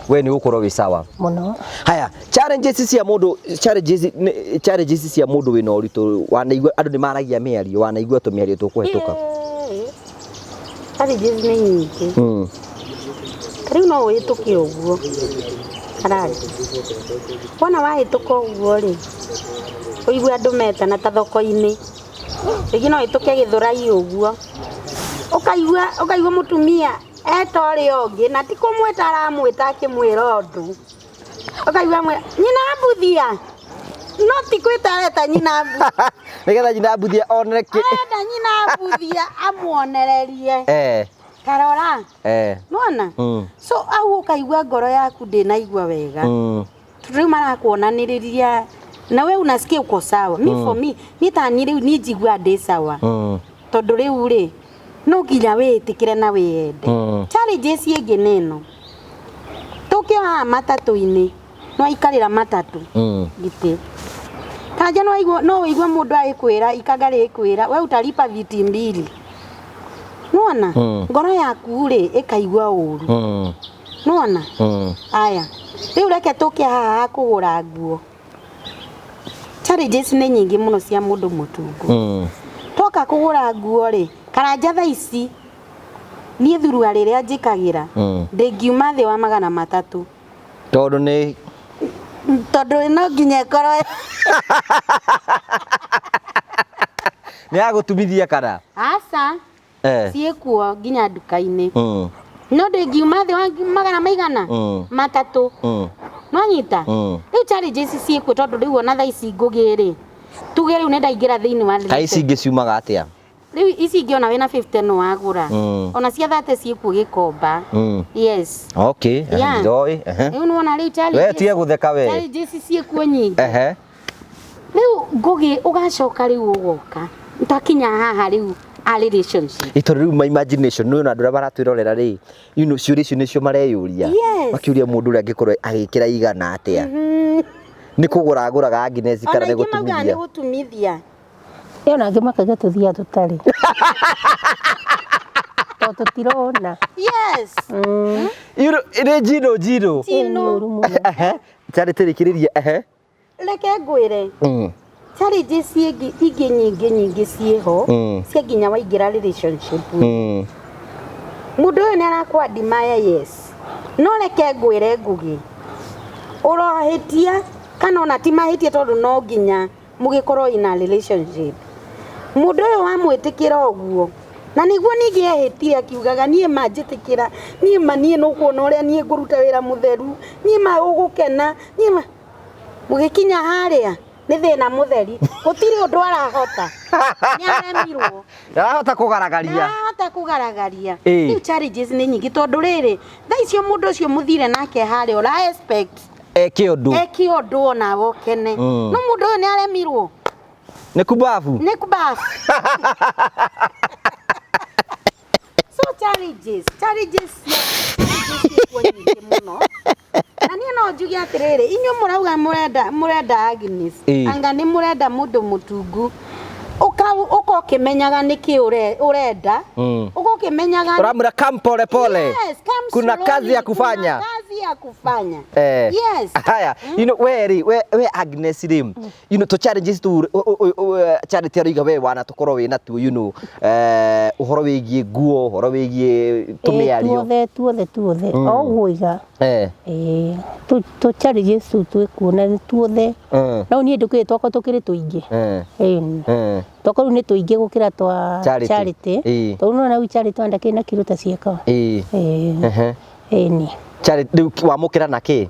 We nĩ ũgũkorwo wĩ sawa. Mũno. Haya, challenges cia mũndũ, challenges cia mũndũ wĩna ũritũ, wanaigua andũ nĩ maragia mĩario, wanaigua tũmĩario tũkũhetũka. Challenges nĩ nyingĩ. Rĩu no ũhĩtũke ũguo. Karari. Wona wahĩtũka ũguo rĩ, ũigue andũ metana ta thoko-inĩ. Rĩngĩ no ũhĩtũke Gĩthũrai ũguo. Ũkaigua mũtumia eta ũrĩa ũngĩ na ti kũmwĩta aramwĩta akĩmwĩra ũndũ. Ũkaigua amwĩra, nyina Mbuthia. No ti kwĩta areta nyina Mbuthia. Nĩgetha nyina Mbuthia one kĩ. Arenda nyina Mbuthia amuonererie. Karora. Nĩwona? So au ũkaigua ngoro yaku ndĩnaigua wega. Rĩu marakuonanĩrĩria na we unasikia uko sawa. Mi for me, ni ta ni rĩu ni njigua ndĩ sawa. Tondũ rĩu rĩ, no nginya wĩĩtĩkĩre na wĩyende. Challenges ĩngĩ nĩ ĩno. Tũkĩoha matatũ-inĩ, no aikarĩra matatũ. Gĩtĩ. Kanja no ũigue mũndũ agĩkwĩra, ikanga rĩgĩkwĩra, we utalipa viti mbili. Nĩwona? Ngoro yaku rĩ, ĩkaigua ũru. Nĩwona? Aya. Rĩu reke tũke haha ha kũgũra nguo. Challenges nĩ nyingĩ mũno cia mũndũ mũtungu. Twoka kũgũra nguo rĩ, Karanja thaa ici niĩ thuruarĩ ĩrĩa njĩkagĩra, ndĩngiuma thĩ wa 300. Tondũ nĩ tondũ no nginya ĩkorwo nĩ ya gũtumithia kana? Aca. Ciĩkuo nginya nduka-inĩ. No ndĩngiuma thĩ wa magana maigana? 300. Nwanyita? Rĩu challenges ciĩkuo tondũ rĩu ona thaa ici ngũgĩ rĩ, tuge rĩu nĩ ndaingĩra thĩinĩ wa Kaĩ ici ingĩ ciumaga atĩa? Rĩu ici ingĩ ona wĩna 50 no wagũra. Ona cia 30 ciĩkuo Gĩkomba. Yes. Okay, ndoĩ. Rĩu nĩwona rĩu challenges. We tiga gũtheka we. Challenges ciĩkuo nyingĩ. Rĩu ngũgĩ ũgacoka rĩu ũgoka. Twakinya haha rĩu a relationship. Ito rĩu my imagination nĩ andũ arĩa maratwĩrorera rĩ, you know, ciũria icio nĩcio mareyũria. Makiũria mũndũ ũrĩa angĩkorwo agĩkĩra igana atĩa. Nĩ kũgũra agũraga Agnes kana nĩ Ona ingĩ maugaga nĩ gũtumithia? gũtumithia. Ĩyo na angĩ makauga tũthiaga tũtarĩ. Tondũ tũtirona. Yes. You know, nĩ njino njino. Ĩyo nĩ ũru mũno. Charity rĩkĩrĩria. Reke ngwĩre. Challenges ingĩ nyingĩ nyingĩ ciĩho, cia nginya waingĩra relationship. Mũndũ ũyũ nĩ arakwadimaya, yes. No reke ngwĩre Ngũgĩ, ũrohĩtia kana ona ti mahĩtia tondũ no nginya mũgĩkorwo ina relationship. Mũndũ ũyũ wamwĩtĩkĩra ũguo, na nĩguo ningĩ ehĩtire akiugaga niĩ ma njĩtĩkĩra, niĩ ma niĩ nũkuona ũrĩa niĩ ngũruta wĩra mũtheru, niĩ ma ũgũkena, niĩ ma mũgĩkinya harĩa nĩ thĩna mũtheri, gũtirĩ ũndũ arahota. Nĩ aremirwo. Ndarahota kũgaragaria. Ndarahota kũgaragaria. Rĩu challenges nĩ nyingĩ tondũ rĩrĩ, thaa icio mũndũ ũcio mũthire nake harĩa ũra expect eke ũndũ. Eke ũndũ onawe ũkene. No mũndũ ũyũ nĩ aremirwo. Nĩ kubabu. Nĩ kubabu. So challenges, challenges ciĩkuo nyingĩ mũno. Na niĩ no njuge atĩrĩrĩ, inyuĩ mũrauga mũrenda Agnes, anga nĩ mũrenda mũndũ mũtungu. Ũka ũkĩmenyaga nĩkĩ ũrenda. Ũka ũkĩmenyaga Ũramwĩra come pole pole. Yes, come Kuna slowly. kazi ya kufanya. Kuna kazi ya kufanya. Yes. Haya, we rĩ, we Agnes rĩ, tũ challenges tu Charity aroiga we wana tũkorwo wĩ natuo, ũhoro wĩgiĩ nguo, ũhoro wĩgiĩ tũmĩario. Tuothe tuothe tuothe o ũguo iga. Ĩĩ, tũ challenges tũu twĩkuo na tuothe. No niĩ ndũkĩrĩ twakwa tũkĩrĩ tũingĩ. Ĩĩ. Twakwa rĩu nĩ tũingĩ gũkĩra twa Charity. Charity. Tondũ nĩwona rĩu Charity ona ndakĩrĩ na kiro ta ciakwa. Ĩĩ. Ĩni. Charity rĩu wamũkĩra na kĩ?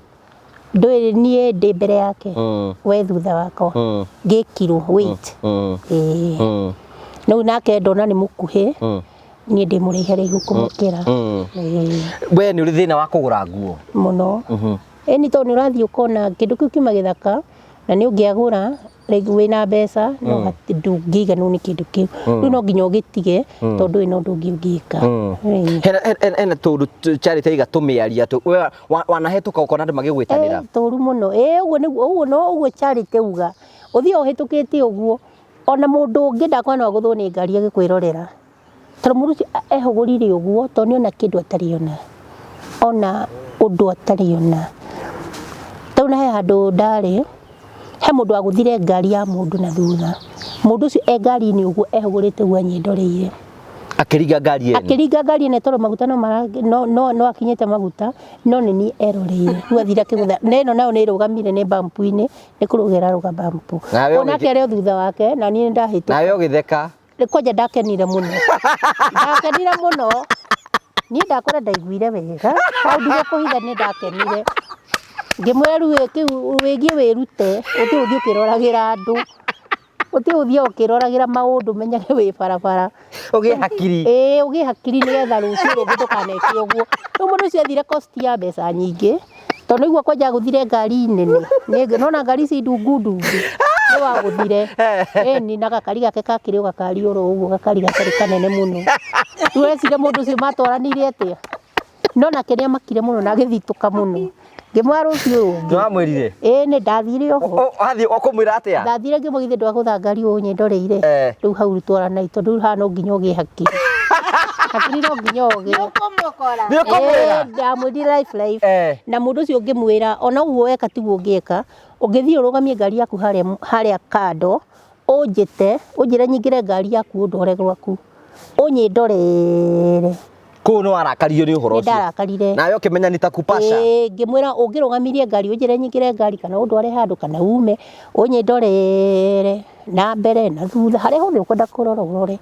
Ndũĩ niĩ ndĩ mbere yake. We thutha wakwa. Ngĩkirwo wait. Ĩĩ. Rĩu nake ndona nĩ mũkuhĩ. Niĩ ndĩ mũraihu raihu kũmũkĩra. Ĩĩ. We nĩ ũrĩ thĩna wa kũgũra nguo? Mũno. Ĩni tondũ nĩ ũrathiĩ ũkona kĩndũ kĩu kiuma gĩthaka na nĩ ũngĩagũra rĩngĩ wĩna mbeca no ndũngĩiganwo nĩ kĩndũ kĩu. Rĩu no nginya ũgĩtige tondũ wĩna ũndũ ũngĩ ũngĩka. Ĩĩ. Hena tũndũ Charity aiga tũmĩaria tũ, we wanahetũka ũkona andũ magĩgwĩtanĩra? Tũru mũno. Ĩĩ, ũguo nĩguo, ũguo no ũguo Charity auga. Ũthiĩ ũhĩtũkĩte ũguo ona mũndũ ũngĩ ndakona no agũthwo nĩ ngari agĩkwĩrorera. Tondũ mũndũ ũcio ehũgũrire ũguo tondũ nĩona kĩndũ atarĩ ona. Ona ũndũ atarĩ ona. Rĩu na he handũ ndarĩ, he mũndũ wagũthire ngari ya mũndũ na thutha. Mũndũ ũcio e ngari-inĩ ũguo ehũgũrĩte ũguo anyendoreire. Akĩringa ngari ene? Akĩringa ngari ene tondũ maguta no mara, no, no, no akinyĩte maguta, no nĩ niĩ eroreire. Rĩu athire akĩgũtha. Na ĩno nayo nĩ ĩrũgamire nĩ bampu-inĩ, nĩ kũrũga ĩrarũga bampu. Nawe Onake arĩ o thutha wake, na niĩ nĩndahĩtũka. Nawe ũgĩtheka? Kwanja ndakenire mũno. Ndakenire mũno. Niĩ ndakora ndaiguire wega. Hau ndigũkũhitha nĩ ndakenire. Ngĩmwĩra rĩu kĩu wĩgiĩ wĩrute, ũthiĩ ũthiĩ ũkĩroragĩra andũ. Ũthiĩ ũthiĩ ũkĩroragĩra maũndũ ũmenyage wĩ barabara. Ũgĩe hakiri. Ĩĩ, ũgĩe hakiri nĩgetha rũciũ rũngĩ ndũkaneke ũguo. Rĩu mũndũ ũcio athire cost ya mbeca nyingĩ. Tondũ nĩguo kwanja agũthire ngari nene. Nĩwona ngari ici ndungu ndungu. Nĩ wagũthire. Ĩni na gakari gake kakĩrĩ o gakari oro ũguo, gakari gatarĩ kanene mũno. Rĩu weciria mũndũ ũcio matwaranire atĩa? No nake nĩ amakire mũno na agĩthitũka mũno. Ngĩmwĩra rũciũ ũyũ ũngĩ. Nĩ wamwĩrire? Ĩĩ, nĩ ndathire oho. Wathiĩ ũkũmwĩra atĩa? Ndathire ngĩmwĩra githĩ ndwagũtha ngari ũũ nyendoreire. Rĩu hau twaranai tondũ rĩu haha no nginya ũgĩe hakiri. Hakiri no nginya ũgĩe. Nĩ ũkũmũkora. Nĩ ũkũmwĩra? Ĩĩ, ndamwĩrire life life. Na mũndũ ũcio ũngĩmwĩra ona ũguo weka tiguo ũngĩka, ũngĩthiĩ ũrũgamie ngari yaku harĩa kando, ũnjĩte, ũnjĩre nyingĩre ngari yaku ũndware gwaku. Ũnyĩndorere. Kũu nĩ warakario nĩ ũhoro ũcio. Nĩ ndarakarire. Nawe ũkĩmenya nĩ ta kupasha. Ĩĩ, ngĩmwĩra ũngĩrũgamirie ngari ũnjĩre nyingĩre ngari kana ũndware handũ kana ume, ũnyĩndorere na mbere na thutha harĩa hothe ũkwenda kũrora ũrore.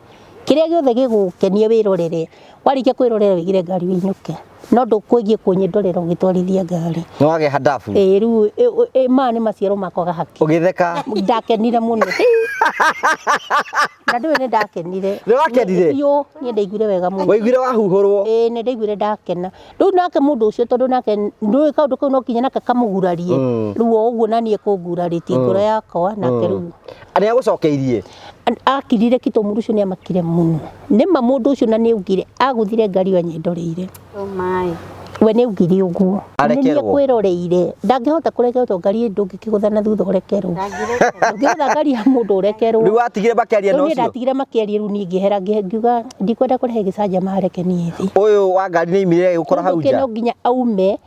Kĩrĩa gĩothe gĩgũkenia wĩrorere. Warĩkia kwĩrorera wĩigĩre ngari wĩinũke. No ndũkwĩgiĩ kũnyĩndorera ũgĩtwarithia ngari. Nĩ wagĩa handabu. Ĩĩ, rĩu, maya nĩ maciaro ma kwaga haki. Ũgĩtheka. Ndakenire mũno. Na ndũĩ nĩ ndakenire. Nĩ wakenire? Biũ, niĩ ndaiguire wega mũno. Waiguire wahuhũrwo? Ĩĩ, nĩ ndaiguire ndakena. Rĩu nake mũndũ ũcio tondũ nake ndũĩ kaũndũ kau no kinya nake kamũgurarie. Rĩu o ũguo na niĩ kũngurarĩtie ngoro yakwa nake rĩu. Nĩ agũcokeirie? Akirire ki tondũ mũndũ ũcio nĩ amakire mũno. Nĩ ma mũndũ ũcio na nĩ augire, agũthire ngari ĩyo anyendoreire. Oh my. We nĩ augire ũguo. Nĩ niĩ Arekerwo. kwĩroreire. Ndangĩhota kũrekerwo tondũ ngari ndũngĩkĩgũtha na thutha ũrekerwo. Ndangĩrekerwo. Ndũngĩgũtha ngari ya mũndũ ũrekerwo. Rĩu watigire makĩaria na Rĩu niĩ ũcio? ndatigire makĩaria rĩu niĩ ngĩehera ngiuga ndikwenda kũrehe gĩcanjama reke niĩ thiĩ. Ũyũ wa ngari nĩ aimire agĩgũkora hau Mũndũ nja? no nginya aume.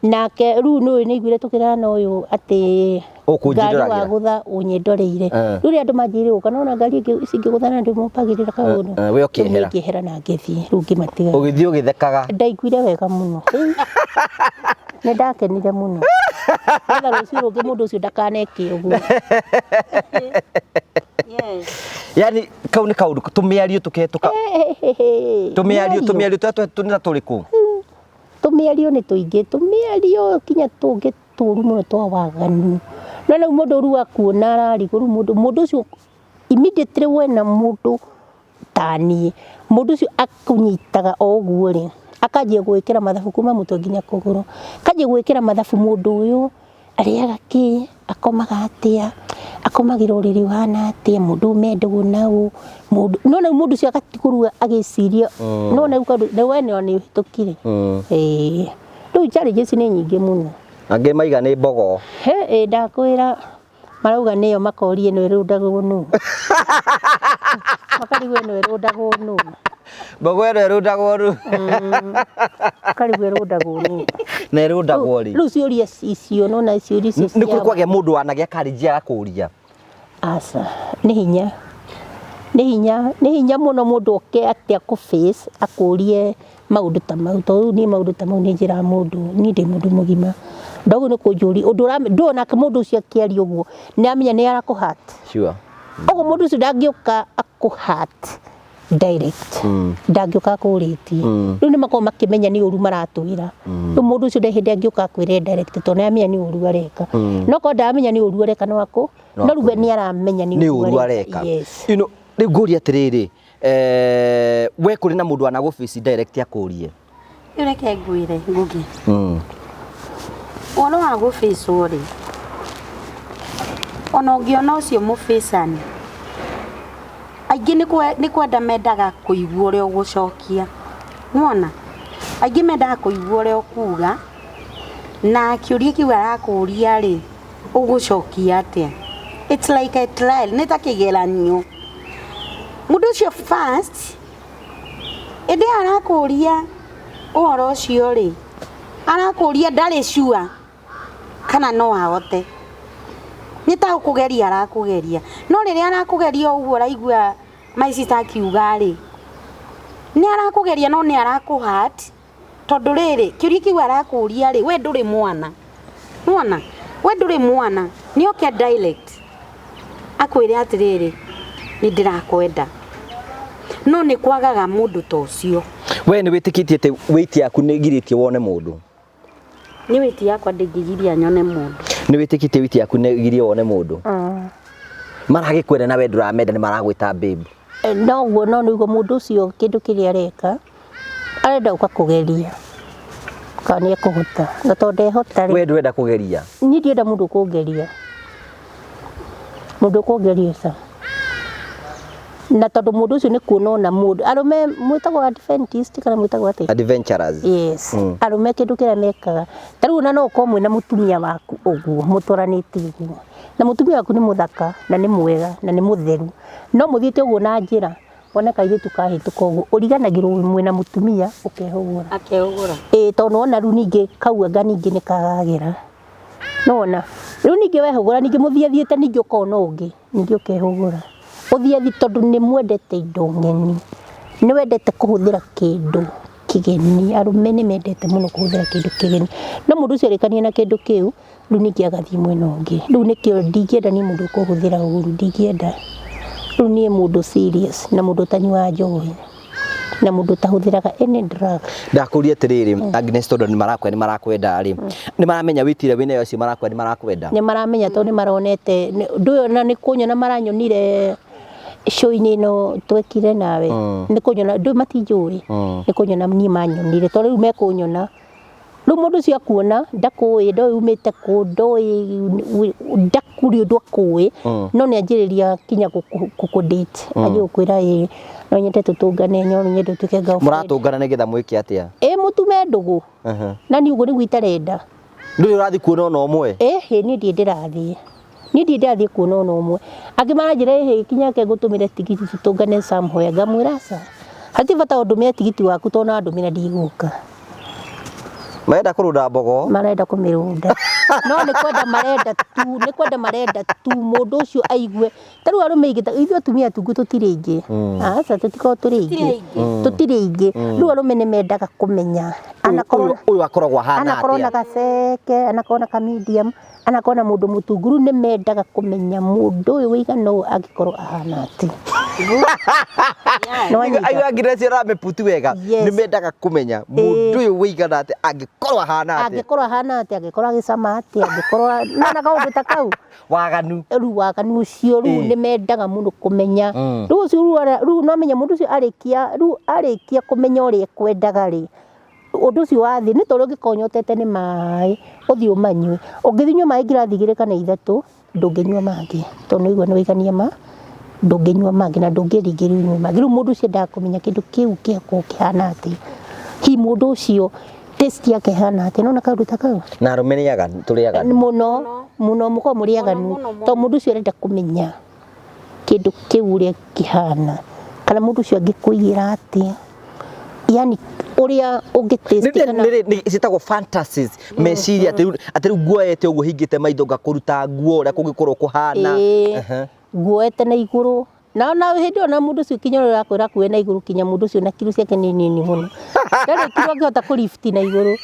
Nake rĩu nĩ ũĩ nĩ aiguire tũkĩrana na ũyũ atĩ Ũkũnjindũragĩra. ngari wagũtha ũnyĩndoreire. Rĩu rĩrĩa andũ manjĩrire gũka nona ngari ingĩ ici ingĩgũtha na ndĩmũpagĩrĩra kaũndũ. We ũkĩehera. Rĩu niĩ ngĩehera na ngĩthiĩ, rĩu ngĩmatiga. Ũgĩthiĩ ũgĩthekaga. Ndaiguire wega mũno. Nĩ ndakenire mũno. Nĩgetha rũciũ rũngĩ mũndũ ũcio ndakaneke ũguo. Yes. Yaani kau nĩ kaũndũ tũmĩario tũkehĩtũka. Tũmĩario, tũmĩario tũrĩa tũnĩ tũrĩkũ? Tũmĩario nĩ tũingĩ, tũmĩario kinya tũngĩ tũru mũno twa waganu. No rĩu mũndũ rĩu akuona ararigwo rĩu mũndũ ũcio immediately wena mũndũ ta niĩ, mũndũ ũcio akũnyitaga o ũguo rĩ, akanjia gwĩkĩra mathabu kuma mũtwe nginya kũgũrũ. Akanjia gwĩkĩra mathabu mũndũ ũyũ arĩaga kĩ, akomaga atĩa, akomagĩra ũrĩrĩ ũhana atĩa, mũndũ ũyũ mendagwo naũ, mũndũ, no rĩu mũndũ ũcio agatigwo agĩciria, no rĩu kaũndũ, na we nĩ ũhĩtũkire. Ĩĩ. Rĩu challenges nĩ nyingĩ mũno. Angĩ maiga nĩ mbogo. He, ĩĩ ndakwĩra marauga nĩyo makoria ĩno ĩrũndagwo nũ. Makarigwo ĩno ĩrũndagwo nũ. Mbogo ĩno ĩrundagwo rũ Karigwo ĩrũndagwo nũ? Na ĩrundagwo rĩ? Rĩu ciũria icio nona ciũria icio Nĩ kũrĩ kwagĩa mũndũ wanagĩa karĩnji agakũria? Aca, nĩ hinya. Nĩ hinya, nĩ hinya mũno mũndũ oke atĩ akũ face akũrie maũndũ ta mau. Tondũ rĩu niĩ maũndũ ta mau nĩ njĩraga mũndũ, niĩ ndĩ mũndũ mũgima. Ndoguo nĩ kũnjũria ũndũ ndũĩ onake mũndũ ũcio akĩaria ũguo nĩ aramenya nĩ arakũ hurt. Sure. Ũguo mũndũ ũcio ndangĩũka akũ hurt direct. Ndangĩũka akũrĩtie. Rĩu nĩ makoragwo makĩmenya nĩ ũru maratwĩra. Rĩu mũndũ ũcio ndarĩ hĩndĩ angĩũka akwĩre direct tondũ nĩ aramenya nĩ ũru areka. No korwo ndaramenya nĩ ũru areka no akũ no rĩu we nĩ aramenya nĩ ũru areka. Yes. You know, rĩu ngũria atĩrĩrĩ, we kũrĩ na mũndũ wanagũbĩci direct akũrie? Rĩu reke ngwĩre Ngugi. Ũhoro wa gũbĩcwo rĩ, ona ũngĩona ũcio mũbĩcani, aingĩ nĩ kwenda mendaga kũigua ũrĩa ũgũcokia. Nĩwona? Aingĩ mendaga kũigua ũrĩa ũkuga, na kĩũria kĩu arakũria rĩ, ũgũcokia atĩa? It's like a trial, nĩ ta kĩgeranio. Mũndũ ũcio first, ĩndĩ arakũria ũhoro ũcio rĩ, arakũria ndarĩ sure kana no ahote. Nĩ ta kũgeria arakũgeria. No rĩrĩa arakũgeria ũguo ũraigua my sister akiuga rĩ, nĩ arakũgeria no nĩ arakũ hurt tondũ rĩrĩ, kĩũria kĩu arakũria rĩ, we ndũrĩ mwana. Nĩwona? We ndũrĩ mwana. Nĩ oke direct akwĩre atĩrĩrĩ, nĩ ndĩrakwenda. No nĩ kwagaga mũndũ ta ũcio. We nĩ wĩtĩkĩtie atĩ weight yaku nĩ ĩgirĩtie wone mũndũ? Nĩ weight yakwa ndĩngĩgiria nyone mũndũ. Nĩ wĩtĩkĩtie weight yaku nĩ ĩgirie wone mũndũ? Maragĩkwenda na we ndũramenda nĩ maragwĩta babe. Noguo no nĩguo mũndũ ũcio kĩndũ kĩrĩa areka arenda gũka kũgeria kana nĩ ekũhota na tondũ ndehota rĩ We ndũrenda kũgeria? Niĩ ndienda mũndũ ũkũngeria, mũndũ ũkũngeria ca. Na tondũ mũndũ ũcio nĩ kuona ona mũndũ, arũme mwĩtagwo Adventist kana mwĩtagwo atĩa? Adventurers. Yes. Arũme kĩndũ kĩrĩa mekaga, ta rĩu ona no ũkorwo mwĩna mũtumia waku ũguo mũtwaranĩte ũguo, na mũtumia waku nĩ mũthaka na nĩ mwega na nĩ mũtheru, no mũthiĩte ũguo na njĩra, wone kairĩtu kahĩtũka ũguo, ũriganagĩrwo mwĩna mũtumia ũkehũgũra. Akehũgũra. Ĩĩ tondũ nĩwona rĩu ningĩ kau anga ningĩ nĩ karagĩra. Nĩwona? Rĩu ningĩ wehũgũra ningĩ mũthiathiĩte ningĩ ũkona ũngĩ, ningĩ ũkehũgũra. Ũthiathi tondũ nĩ mwendete indo ng'eni, nĩ wendete kũhũthĩra kĩndũ kĩgeni, arũme nĩ mendete mũno kũhũthĩra kĩndũ kĩgeni. No mũndũ ũcio arĩkania na kĩndũ kĩu, rĩu ningĩ agathiĩ mwena ũngĩ. Rĩu nĩkĩo ndingĩenda niĩ mũndũ ũkũhũthĩra ũru, ndingĩenda. Rĩu niĩ mũndũ serious na mũndũ ũtanyuaga njohi na mũndũ ũtahũthĩraga any drug. Ndakũria atĩrĩrĩ, Agnes, tondũ nĩ marakwenda nĩ marakwenda rĩ, nĩ maramenya wĩtire wĩnayo acio marakwenda nĩ marakwenda? Nĩ maramenya tondũ nĩ maronete, ndũĩ ona nĩ kũnyona maranyonire show-inĩ ĩno twekire nawe, nĩ kũnyona, ndũĩ matinjũĩ, nĩ kũnyona niĩ manyonire, tondũ rĩu mekũnyona. Rĩu mũndũ ũcio akuona ndakũĩ, ndoĩ umĩte kũ, ndoĩ ndakũrĩ ũndũ akũĩ, no nĩ anjĩrĩria kinya gũkũ date, anjie gũkwĩra ĩĩ no nyende tũtũngane, no nyende ũtuĩke girlfriend. Mũratũngana nĩgetha mwĩke atĩa? Ĩĩ mũtume ndũgũ. Na niĩ ũguo nĩguo itarenda. Ndũrĩ ũrathiĩ kuona ona ũmwe? Ĩhĩ niĩ ndirĩ ndĩrathiĩ. Niĩ ndirĩ ndĩrathiĩ kuona ona ũmwe. Angĩ maranjĩra ĩhĩ kinya reke ngũtũmĩre tigiti tũtũngane somewhere, ngamwĩra aca. Hatirĩ bata ũndũmĩre tigiti waku tondũ ona wandũmĩra ndigũka. Marenda kũrunda mbogo? Marenda kũmĩrunda. No nĩ kwenda marenda tu, nĩ kwenda marenda tu mũndũ ũcio aigue. Ta rĩu arũme aingĩ, ithuĩ atumia tungu tũtirĩ aingĩ. Aca tũtikoragwo tũrĩ aingĩ. Tũtirĩ aingĩ. Rĩu arũme nĩ mendaga kũmenya. Anakorwo Ũyũ akoragwo ahana anakorwo na atĩa? gaceke, anakorwo na ka medium, anakorwo na mũndũ mũtungu. Rĩu nĩ mendaga kũmenya mũndũ ũyũ wĩigana ũũ angĩkorwo ahana atĩa. Nĩwanyita? Aigua Agnes ũramĩputi wega. Yes. Nĩ mendaga kũmenya mũndũ ũyũ wĩigana atĩa angĩkorwo ahana atĩa. Angĩkorwo ahana atĩa, angĩkorwo agĩcama atĩa, angĩkorwo nona kaũndũ ta kau. Waganu. Rĩu waganu ũcio rĩu nĩ mendaga mũno kũmenya. Rĩu ũcio rĩu no menya mũndũ ũcio arĩkia, rĩu arĩkia kũmenya ũrĩa ekwendaga rĩ, ũndũ ũcio wathiĩ, nĩ ta ũrĩa ũngĩkorwo ũnyotete nĩ maĩ, ũthiĩ ũmanyue. Ũngĩthiĩ ũnyue maĩ ngirathi igĩrĩ kana ithatũ, ndũngĩnyua mangĩ, tondũ nĩ waigua nĩ waigania ma, ndũngĩnyua mangĩ na ndũngĩringĩrĩrio ũnyue mangĩ. Rĩu mũndũ ũcio endaga kũmenya kĩndũ kĩu gĩakorwo kĩhana atĩa. Hihi mũndũ ũcio taste yake ĩhana atĩa, nĩwona kaũndũ ta kau? Na arũme nĩ aganu, tũrĩ aganu. Mũno, mũno, mũkoragwo mũrĩ aganu. Tondũ mũndũ ũcio arenda kũmenya kĩndũ kĩu ũrĩa kĩhana. Kana mũndũ ũcio angĩkũigĩra atĩa, yani ũrĩa ũngĩ taste kana Citagwo fantasies, meciria atĩ rĩu nguoete ũguo hingĩte maitho ngakũruta nguo ũrĩa kũngĩkorwo kũhana. Ĩĩ. Nguoete na igũrũ na hĩndĩ ĩyo na mũndũ ũcio kinya ũrĩa ũrakwĩra akue na igũrũ, kinya mũndũ ũcio na kiro ciake nĩ nini mũno, ndarĩ kiro angĩhota kũlift na igũrũ.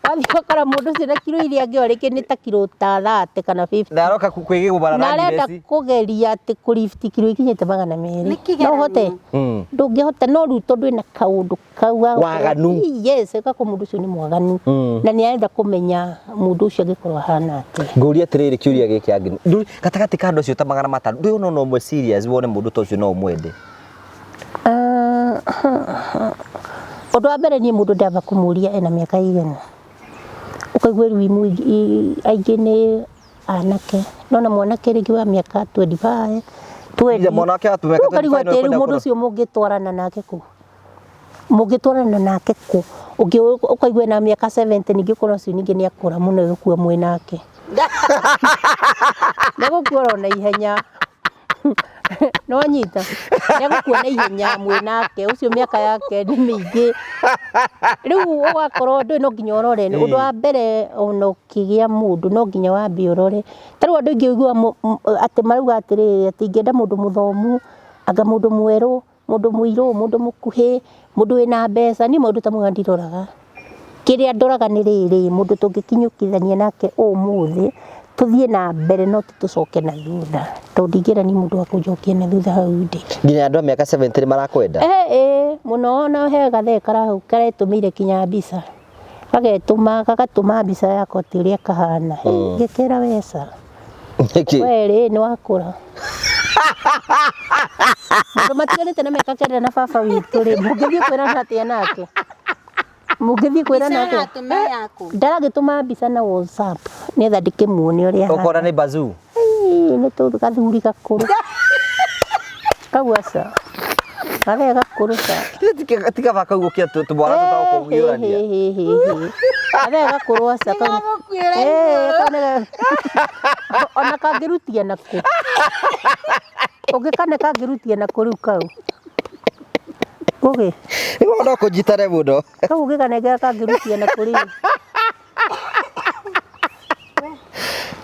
Wathiĩ ũgakora mũndũ ũcio na kiro iria angĩoya rĩngĩ nĩ ta kiro ta 30 kana 50. Na aroka kwĩgĩgũbara na na arenda Agnes. Kũgeria atĩ kũlift kiro ikinyĩte 200. Nĩ kĩgeranio. No ũhote? Ndũngĩhota, no rĩu tondũ ĩna kaũndũ kau ga gũkorwo- Waganu. Yes, gako mũndũ ũcio nĩ mwaganu na nĩ arenda kũmenya mũndũ ũcio angĩkorwo ahana atĩa. Ngũria atĩrĩrĩ, kĩũria gĩkĩ angĩ, gatagatĩ ka andũ acio ta 500, ndũĩ ona no ũmwe serious wone mũndũ ta ũcio no ũmwende? Ah, ũndũ wa mbere, niĩ mũndũ ndamba kũmũria ena mĩaka igana. Ũkaigua rĩu aingĩ nĩ anake, nona mwanake rĩngĩ wa mĩaka 25, 20. Nginya mwanake wa mĩaka Rĩu ũkarigwo 25 no atĩ rĩu ekwenda mũndũ ũcio mũngĩtwarana nake kũ, mũngĩtwarana nake kũ? Ũngĩ ũkaigua ena mĩaka 70, ningĩ ũkona ũcio ningĩ nĩ akũra mũno, gũkua mwĩ nake nĩ gũkua oro na ihenya, no nyita nĩ gũkua na ihenya mwĩ nake ũcio, mĩaka yake nĩ mĩingĩ. Rĩu ũgakorwo ndũĩ, no nginya ũrore. Ũndũ wa mbere, ona ũkĩgĩa mũndũ no nginya wambe ũrore. Ta rĩu andũ aingĩ ũiguaga atĩ marauga atĩrĩrĩ, atĩ ingĩenda mũndũ mũthomu, anga mũndũ mwerũ, mũndũ mũirũ, mũndũ mũkuhĩ, mũndũ wĩna mbeca. Niĩ maũndũ ta mau ndiroraga. Kĩrĩa ndoraga nĩ rĩrĩ, mũndũ tũngĩkinyũkithania nake ũmũthĩ tũthiĩ na mbere, no tũcoke na thutha, tondũ ndingĩra ni mũndũ wa kũnjokia na thutha hau ndĩ. Nginya andũ a mĩaka 70 nĩ marakwenda? Ĩ mũno, na he gathee karahau karetũmĩire kinya mbica, gagetũma, gagatũma mbica yako atĩ ũrĩa kahana. Ngĩkĩra weca. Nĩkĩ? We rĩ, nĩ wakũra. Mũndũ matiganĩte na mĩaka 9 na baba witũ rĩ, mũngĩthiĩ kwĩrana atĩa nake? Mũngĩthiĩ kwĩrana atĩa? Aratũma yaku? Ndaragĩtũma mbica na WhatsApp nĩgetha ndĩkĩmuone ũrĩa ahana. Ũkona nĩ bazuu. Ĩĩ, nĩ tũ gathuri gakũrũ kau, aca, gathee gakũrũ ca. Tiga baka gũkia tũmwana tũtagũkũgiũrania. Gathee gakũrũ, aca, kau. Nĩgagũkuĩra. Ĩĩ, kau ona kangĩrutia nakũ, ũngĩkane kangĩrutia nakũ rĩu kau ũgĩ. Nĩguo no kũnjitane mũno. Kau ũngĩkanengera kangĩrutia nakũ rĩu.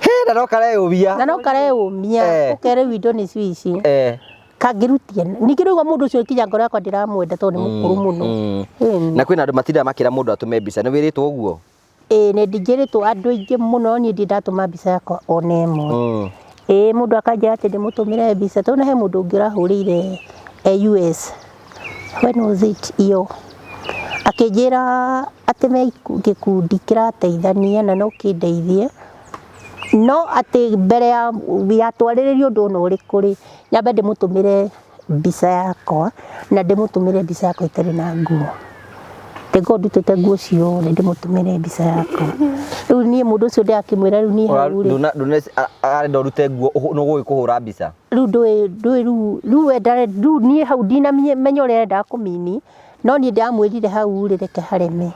Hĩ, na no kareyũmia. Na no kareyũmia. Ũkere rĩu indo nĩcio ici. Kangĩrutia ningĩ rĩu mũndũ ũcio kinya ngoro yakwa ndĩramwenda tondũ nĩ mũkũrũ mũno. Ĩni. Na kwĩna andũ matindaga makĩra mũndũ atũme mbica, nĩ wĩrĩtwo ũguo? Ĩĩ, nĩ ndingĩrĩtwo andũ aingĩ mũno. Niĩ ndirĩ ndatũma mbica yakwa ona ĩmwe. Ĩĩ, mũndũ akanjĩra atĩ ndĩmũtũmĩre mbica, tondũ he mũndũ ũngĩ ũrahũrĩire e US, when was it, iyo akĩnjĩra atĩ me gĩkundi kĩrateithania na no kĩndeithie, no atĩ mbere ya twarĩrĩria ũndũ ona ũrĩkũ rĩ, nyambe ndĩmũtũmĩre mbica yakwa, na ndĩmũtũmĩre mbica yakwa ĩtarĩ na nguo, ngorwo ndutĩte nguo ciothe, ndĩmũtũmĩre mbica yakwa. Rĩu niĩ mũndũ ũcio ndĩrakĩmwĩra rĩu niĩ hau rĩ Arenda ũrute nguo nĩ gũgĩkũhũra mbica. Rĩu ndũĩ rĩu we rĩu niĩ hau ndinamenya ũrĩa arendaga kũmini, no niĩ ndĩramwĩrire hau rĩ, reke hareme,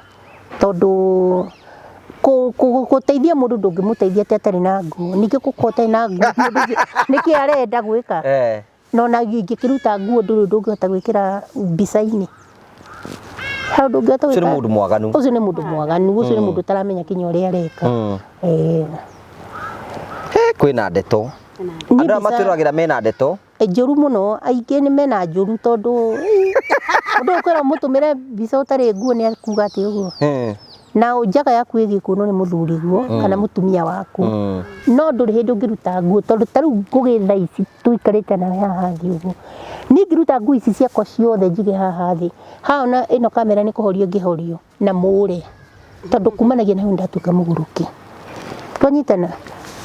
tondũ gũteithia mũndũ ndũngĩmũteithia atĩ atarĩ na nguo. Ningĩ gũkorwo ũtarĩ na nguo, mũndũ ũcio nĩkĩ arenda gwĩka? No na ingĩkĩruta nguo, ndũrĩ ũndũ ũngĩhota gwĩkĩra mbica-inĩ hau, ndũngĩhota Ũcio nĩ gwĩka. Mũndũ mwaganu. Ũcio nĩ mũndũ mwaganu, ũcio nĩ mũndũ ũtaramenya kinya ũrĩa areka. Ĩĩ. He, kwĩna ndeto. Niĩ Andũ aya matwĩroragĩra mena ndeto. Njũru mũno, aingĩ nĩ mena njũru, tondũ mũndũ ũkwĩra ũmũtũmĩre mbica ũtarĩ nguo nĩ akuga atĩ ũguo na njaga yaku ĩgĩkuonwo nĩ mũthuriguo kana mũtumia waku, no ndũrĩ hĩndĩ ũngĩruta nguo, tondũ ta rĩu ngũgĩ thaa ici tũikarĩte nawe haha thĩ ũguo, niĩ ingĩruta nguo ici ciakwa ciothe njige haha thĩ haha, ona ĩno kamera nĩ kũhorio ĩngĩhorio na mũre, tondũ kumanagia na hau ndatuĩka mũgũrũki. Twanyitana,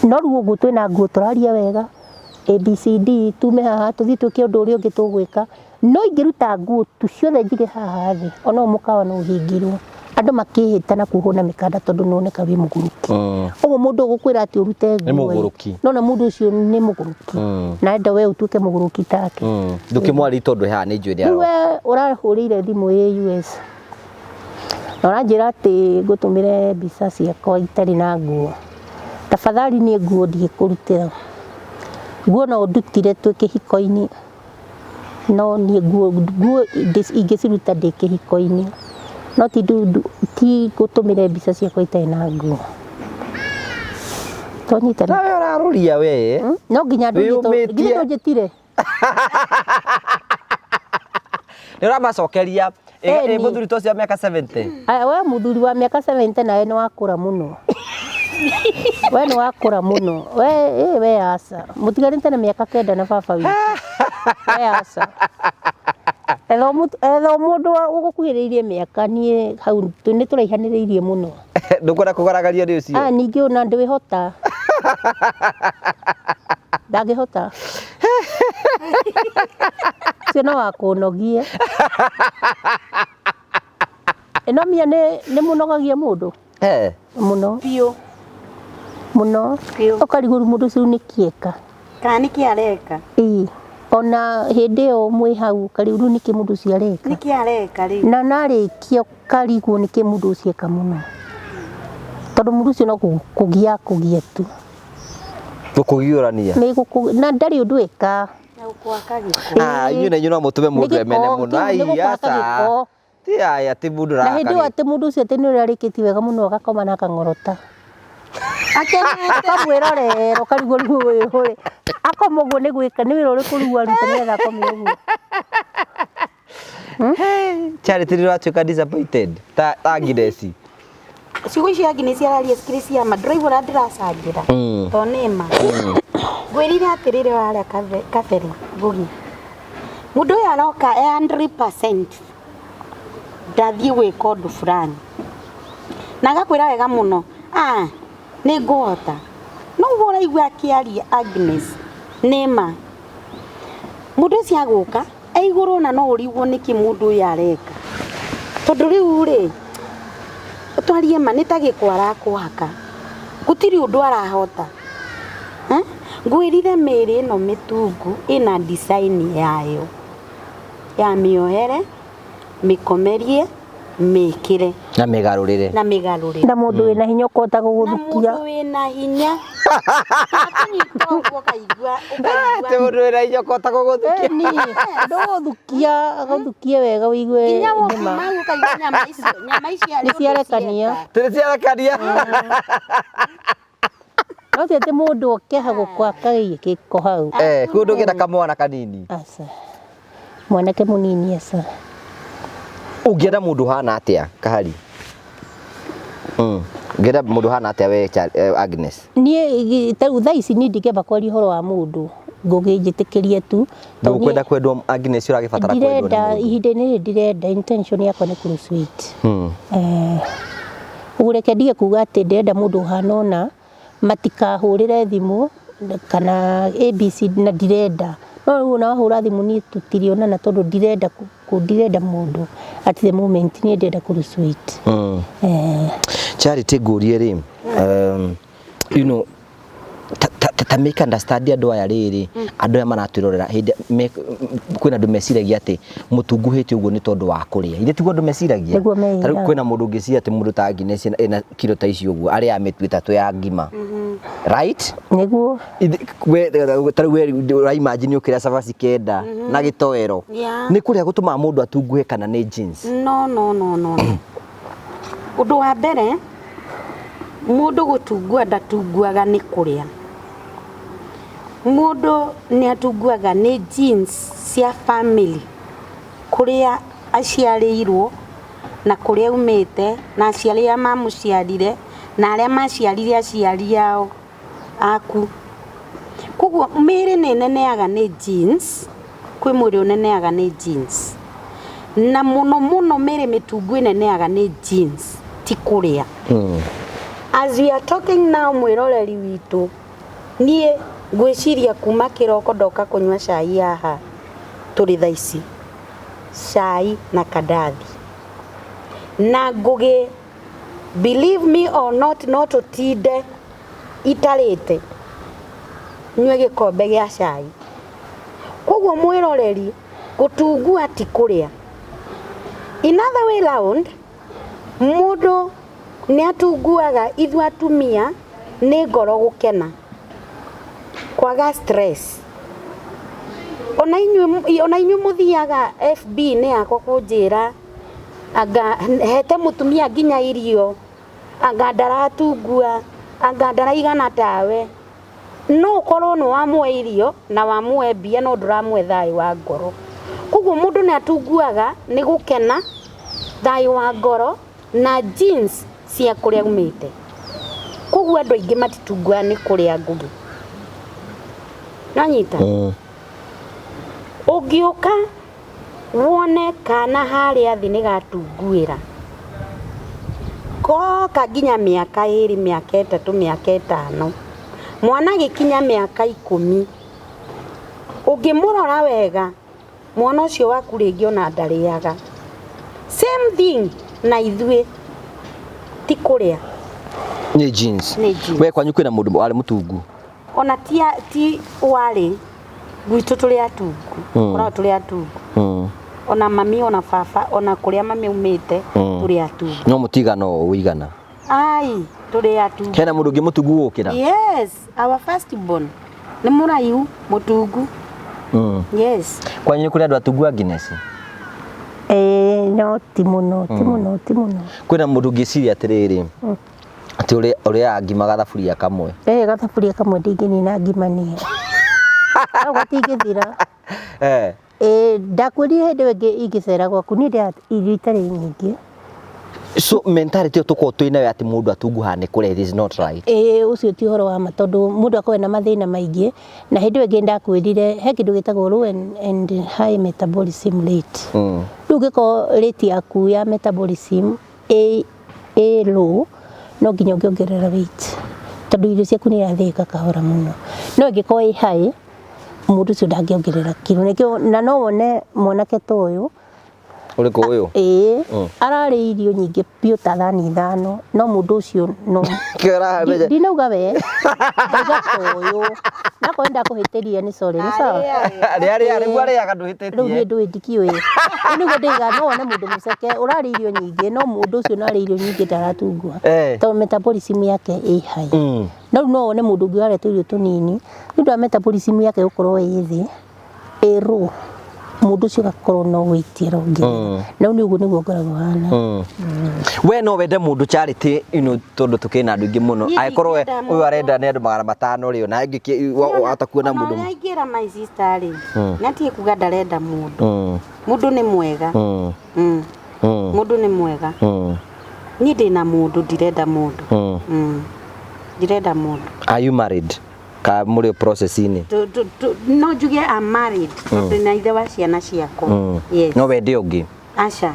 no rĩu ũguo twĩna nguo tũraria wega ABCD, tume haha tũthiĩ twĩke ũndũ ũrĩa ũngĩ tũgwĩka, no ingĩruta nguo tu ciothe njige haha thĩ, ona ũyũ mũkawa no ũhingirwo, andũ makĩhĩta na kuohwo na mĩkanda, tondũ nĩwoneka wĩ mũgũrũki. Ũguo mũndũ ũgũkwĩra atĩ ũrute Nĩ nguo ĩ, mũgũrũki. nona mũndũ ũcio nĩ mũgũrũki na enda we ũtuĩke mũgũrũki take. Ndũkĩmwarĩ tondũ haha nĩ njũĩ nĩ Rĩu we ũrahũrĩire thimũ ĩ US na ũranjĩra atĩ ngũtũmĩre mbica ciakwa itarĩ na nguo, tafadhali, niĩ nguo ndigĩkũrutĩra. Nguo no ndutire twĩ kĩhiko-inĩ. No niĩ nguo ingĩciruta ndĩ kĩhiko-inĩ, no ti ti ngũtũmĩre mbica ciakwa itarĩ na nguo. Twanyitana. Nawe ũrarũria we. No nginya ndurie Wĩyũmĩtie. Nginya ndũnjĩtire. Nĩ ũramacokeria. Ĩni. Ĩ mũthuri ta ũcio wa mĩaka 70. Aya, we mũthuri wa mĩaka 70 nawe nĩ wakũra mũno. We nĩ wakũra mũno. We ĩ we aca. Mũtiganĩte na mĩaka 9 na baba witũ. We aca. Etha mũndũ ũgũkuhĩrĩirie mĩaka niĩ hau nĩ tũraihanĩrĩirie mũno. Ndũkwenda kũgaragario nĩ ũcio. Ah, ningĩ ona ndwĩhota. Ndangĩhota. Ũcio no wakũnogie. Ĩno mia nĩ mũnogagia mũndũ. Eh. Mũno. Biũ. Mũno. Biũ. Ũkarigwo rĩu mũndũ ũcio nĩkĩ eka. Kana nĩkĩ areka. Ĩĩ. Ona hĩndĩ ĩyo mwĩ hau ũkarigwo rĩu nĩkĩ mũndũ ũcio areka. Nĩkĩ areka rĩu. Na narĩkia ũkarigwo nĩkĩ mũndũ ũcio eka mũno. Tondũ mũndũ ũcio no kũgia kũgia tu. Gũkũgiũrania. Na ndarĩ ũndũ eka. Na gũkwaka gĩko. Ah, inyuĩ na inyuĩ no mũtũme mũndũ emene mũno. Ai, aca. Ti aya ti mũndũ Na hĩndĩ ĩyo ũrahaka. atĩ mũndũ ũcio atĩ nĩ ũrĩa arĩkĩtie wega mũno agakoma na akang'orota. Akenete. Akamwĩrorera ũkarigwo rĩu ũyũ ũyũ. Akoma ũguo nĩ gwĩka nĩ wĩra ũrĩkũ rĩu aruta nĩgetha akome ũguo. Charity nĩ ũratuĩka disappointed ta Agnes. Ciugo icio Agnes araria cikĩrĩ cia ma ndĩraigua ũrĩa ndĩracangĩra. To nĩ ma. Ngwĩrire atĩrĩrĩ warĩa kabere Ngugi. Mũndũ ũyũ aroka e 100% ndathiĩ gwĩka ũndũ fulani. Na agakwĩra wega mũno, ah, nĩ ngũhota. No ũguo ũraigua akĩaria Agnes, nĩ ma. Mũndũ ũcio agũka, e igũrũ na no ũrigwo nĩkĩ mũndũ ũyũ areka. Tondũ rĩu rĩ, twarie ma nĩ ta gĩko arakũhaka. Gũtirĩ ũndũ arahota. Ngwĩrire mĩĩrĩ ĩno mĩtungu ĩna design yayo. Ya mĩohere, mĩkomerie, mĩkĩre. Na mĩgarũrĩre. Na mĩgarũrĩre. Na mũndũ wĩna hinya ũkũhota gũgũthukia. Na mũndũ wĩna hinya. Akũnyita ũguo ũkaigua, ũkaigua. Ti mũndũ wĩna hinya ũkũhota gũgũthukia. Ndũgũthukia, agũthukie wega ũigue Nginya nĩma. wokiuma hau ũkaigua nyama icio, nyama icio Nĩ ciarekania. Ti nĩ ciarekania. No ti atĩ mũndũ oke hau gũkwaka gĩko hau. Kũu ndũngĩenda kamwana kanini. Aca. Mwanake mũnini aca. Ũngĩenda mũndũ ũhana atĩa Kahari? Ũngĩenda mũndũ ũhana atĩa we Agnes? Niĩ ta rĩu thaa ici niĩ ndingĩamba kwaria ũhoro wa mũndũ ngũgĩ njĩtĩkĩrie tu. Ndũkwenda kwendwo Agnes ũragĩbatara kwendwo nĩ Ndirenda mũndũ. ihinda-inĩ rĩrĩ ndirenda intention yakwa nĩ kũ lose weight. Ũguo reke ndige kuga atĩ ndĩrenda mũndũ ũhana ũna matikahũrĩre thimũ kana ABC na ndirenda. No rĩu ona wahũra thimũ niĩ tũtirionana tondũ ndirenda ndirenda mũndũ at the moment niĩ ndĩrenda kũ lose weight. Charity ngũrie rĩ, you know, ta make understand andũ aya rĩrĩ, andũ aya maratwĩrorera hĩndĩ kwĩna andũ meciragia atĩ mũtunguhĩte ũguo nĩ tondũ wa kũrĩa. Ithe tiguo andũ meciragia. Nĩguo Ta rĩu meiraga. kwĩna mũndũ ũngĩciria atĩ mũndũ ta Agnes ena kiro ta ici ũguo arĩaga mĩtu ĩtatũ ya ngima. Right? Nĩguo. We ta rĩu we ũra imagine ũkĩrĩa cabaci 9 na gĩtoero. Nĩ kũrĩa gũtũmaga mũndũ atunguhe kana nĩ jeans? No, no, no, no, no. Ũndũ wa mbere, mũndũ gũtungua ndatunguaga nĩ kũrĩa. Mũndũ nĩ atunguaga nĩ jeans cia family, kũrĩa aciarĩirwo na kũrĩa aumĩte na aciari arĩa mamũciarire na arĩa maciarire aciari ao aku. Koguo mĩĩrĩ nĩ ĩnenehaga nĩ jeans, kwĩ mwĩrĩ ũnenehaga nĩ jeans. Na mũno mũno mĩĩrĩ mĩtungu ĩnenehaga nĩ jeans, ti kũrĩa. As we are talking now mwĩroreri witũ, niĩ ngwĩciria kuma kĩroko ndoka kũnyua cai haha tũrĩ thaa ici. Cai na kandathi. Na ngũgĩ, believe me or not, no tũtinde itarĩte nyue gĩkombe gĩa cai. Koguo mwĩroreri, gũtungua ti kũrĩa. In other way round, mũndũ nĩ atunguaga ithuĩ atumia nĩ ngoro gũkena, kwaga stress. Ona inyuĩ mũthiaga FB-inĩ yakwa kũnjĩra anga hete mũtumia nginya irio, anga ndaratungua, anga ndaraigana tawe. No ũkorwo nĩ wamũhe irio na wamũhe mbia, no ndũramũhe thayũ wa ngoro. Koguo mũndũ nĩ atunguaga nĩ gũkena, thayũ wa ngoro na genes cia kũrĩa aumĩte. Koguo andũ aingĩ matitunguaga nĩ kũrĩa Ngũgĩ. Nanyita? Ũngĩũka wone kana harĩa thĩ nĩ gatunguĩra, koka nginya mĩaka 2, mĩaka 3, mĩaka 5, mwana agĩkinya mĩaka 10, ũngĩmũrora wega mwana ũcio waku rĩngĩ ona ndarĩaga. Same thing na ithuĩ, ti kũrĩa. Nĩ genes. Nĩ genes. We kwanyu kwĩna mũndũ warĩ mũtungu? Ona ti warĩ gwitũ tũrĩ atungu. Koragwo tũrĩ atungu. Ona mami, ona baba, ona kũrĩa mami aumĩte, tũrĩ atungu. No mũtigana o ũigana? Ai, tũrĩ atungu. Hena mũndũ ũngĩ mũtungu gũkĩra? Yes, our first born nĩ mũraihu mũtungu. Yes. Kwanyu nĩ kũrĩ andũ atungu a Agnes? Ĩĩ, no ti mũno, ti mũno, ti mũno. Kwĩna mũndũ ũngĩciria atĩrĩrĩ, atĩ ũrĩaga ngima gathaburia kamwe? Ĩĩ, gathaburia kamwe ndingĩnina ngima niĩ. Hau gatingĩthira. Ĩĩ, ndakwĩrire hĩndĩ ĩyo ĩngĩ ingĩcera gwaku, niĩ ndĩaga irio itarĩ nyingĩ. So mentality ĩyo tũkoragwo twĩ nayo atĩ mũndũ atunguhaga nĩ kũrĩa, it is not right. Ĩĩ, ũcio ti ũhoro wa ma, tondũ mũndũ akoragwo na mathĩna maingĩ. Na hĩndĩ ĩyo ĩngĩ ndakwĩrire he kĩndũ gĩtagwo low and high metabolism rate. Rĩu ũngĩkorwo rate yaku ya metabolism ĩ low, no nginya ũngĩongerera weight, tondũ irio ciaku nĩ irathĩĩka kahora mũno. No ĩngĩkorwo ĩ high, mũndũ ũcio ndangĩongerera kiro. Nĩkĩo na no wone mwanake ta ũyũ. Ũrĩkũ ũyũ? Ĩĩ, ararĩa irio nyingĩ biũ ta thani 5, no mũndũ ũcio no Kĩo. Ndinauga we, ndauga ta ũyũ. Nakorwo nĩndakũhĩtĩria, nĩ sorry, nĩ sawa. Rĩa rĩa rĩu arĩaga. Rĩu Ndũhĩtĩtie. Niĩ ndũĩ, ndikĩũĩ. Rĩu nĩguo ndĩiga, no wone mũndũ mũceke ũrarĩa irio nyingĩ, no mũndũ ũcio no arĩa irio nyingĩ ndaratungua, tondũ metabolism yake ĩ high. No rĩu no wone mũndũ ũngĩ ũrarĩa tũirio tũnini, nĩ ũndũ wa metabolism yake gũkorwo ĩ thĩ, ĩ low, mũndũ ũcio agakorwo no weight arongerera. Na rĩu nĩ ũguo nĩguo ngoragwo hana. We no wende mũndũ, Charity, tondũ tũkĩrĩ na andũ aingĩ mũno, Niĩ angĩkorwo we ndingĩenda ũyũ mũndũ. arenda nĩ andũ 500 rĩ, ona angĩ wahota kuona Ona mũndũ. ũrĩa ingĩra my sister rĩ, na atige kuga ndarenda mũndũ. Mũndũ nĩ mwega. Mũndũ nĩ mwega. Niĩ ndĩna mũndũ, ndirenda mũndũ. Ndirenda mũndũ. Are you married ka mũrĩ process-inĩ? No njuge I'm married, tondũ ndĩna ithe wa ciana ciakwa. Yes. No wende ũngĩ? Aca.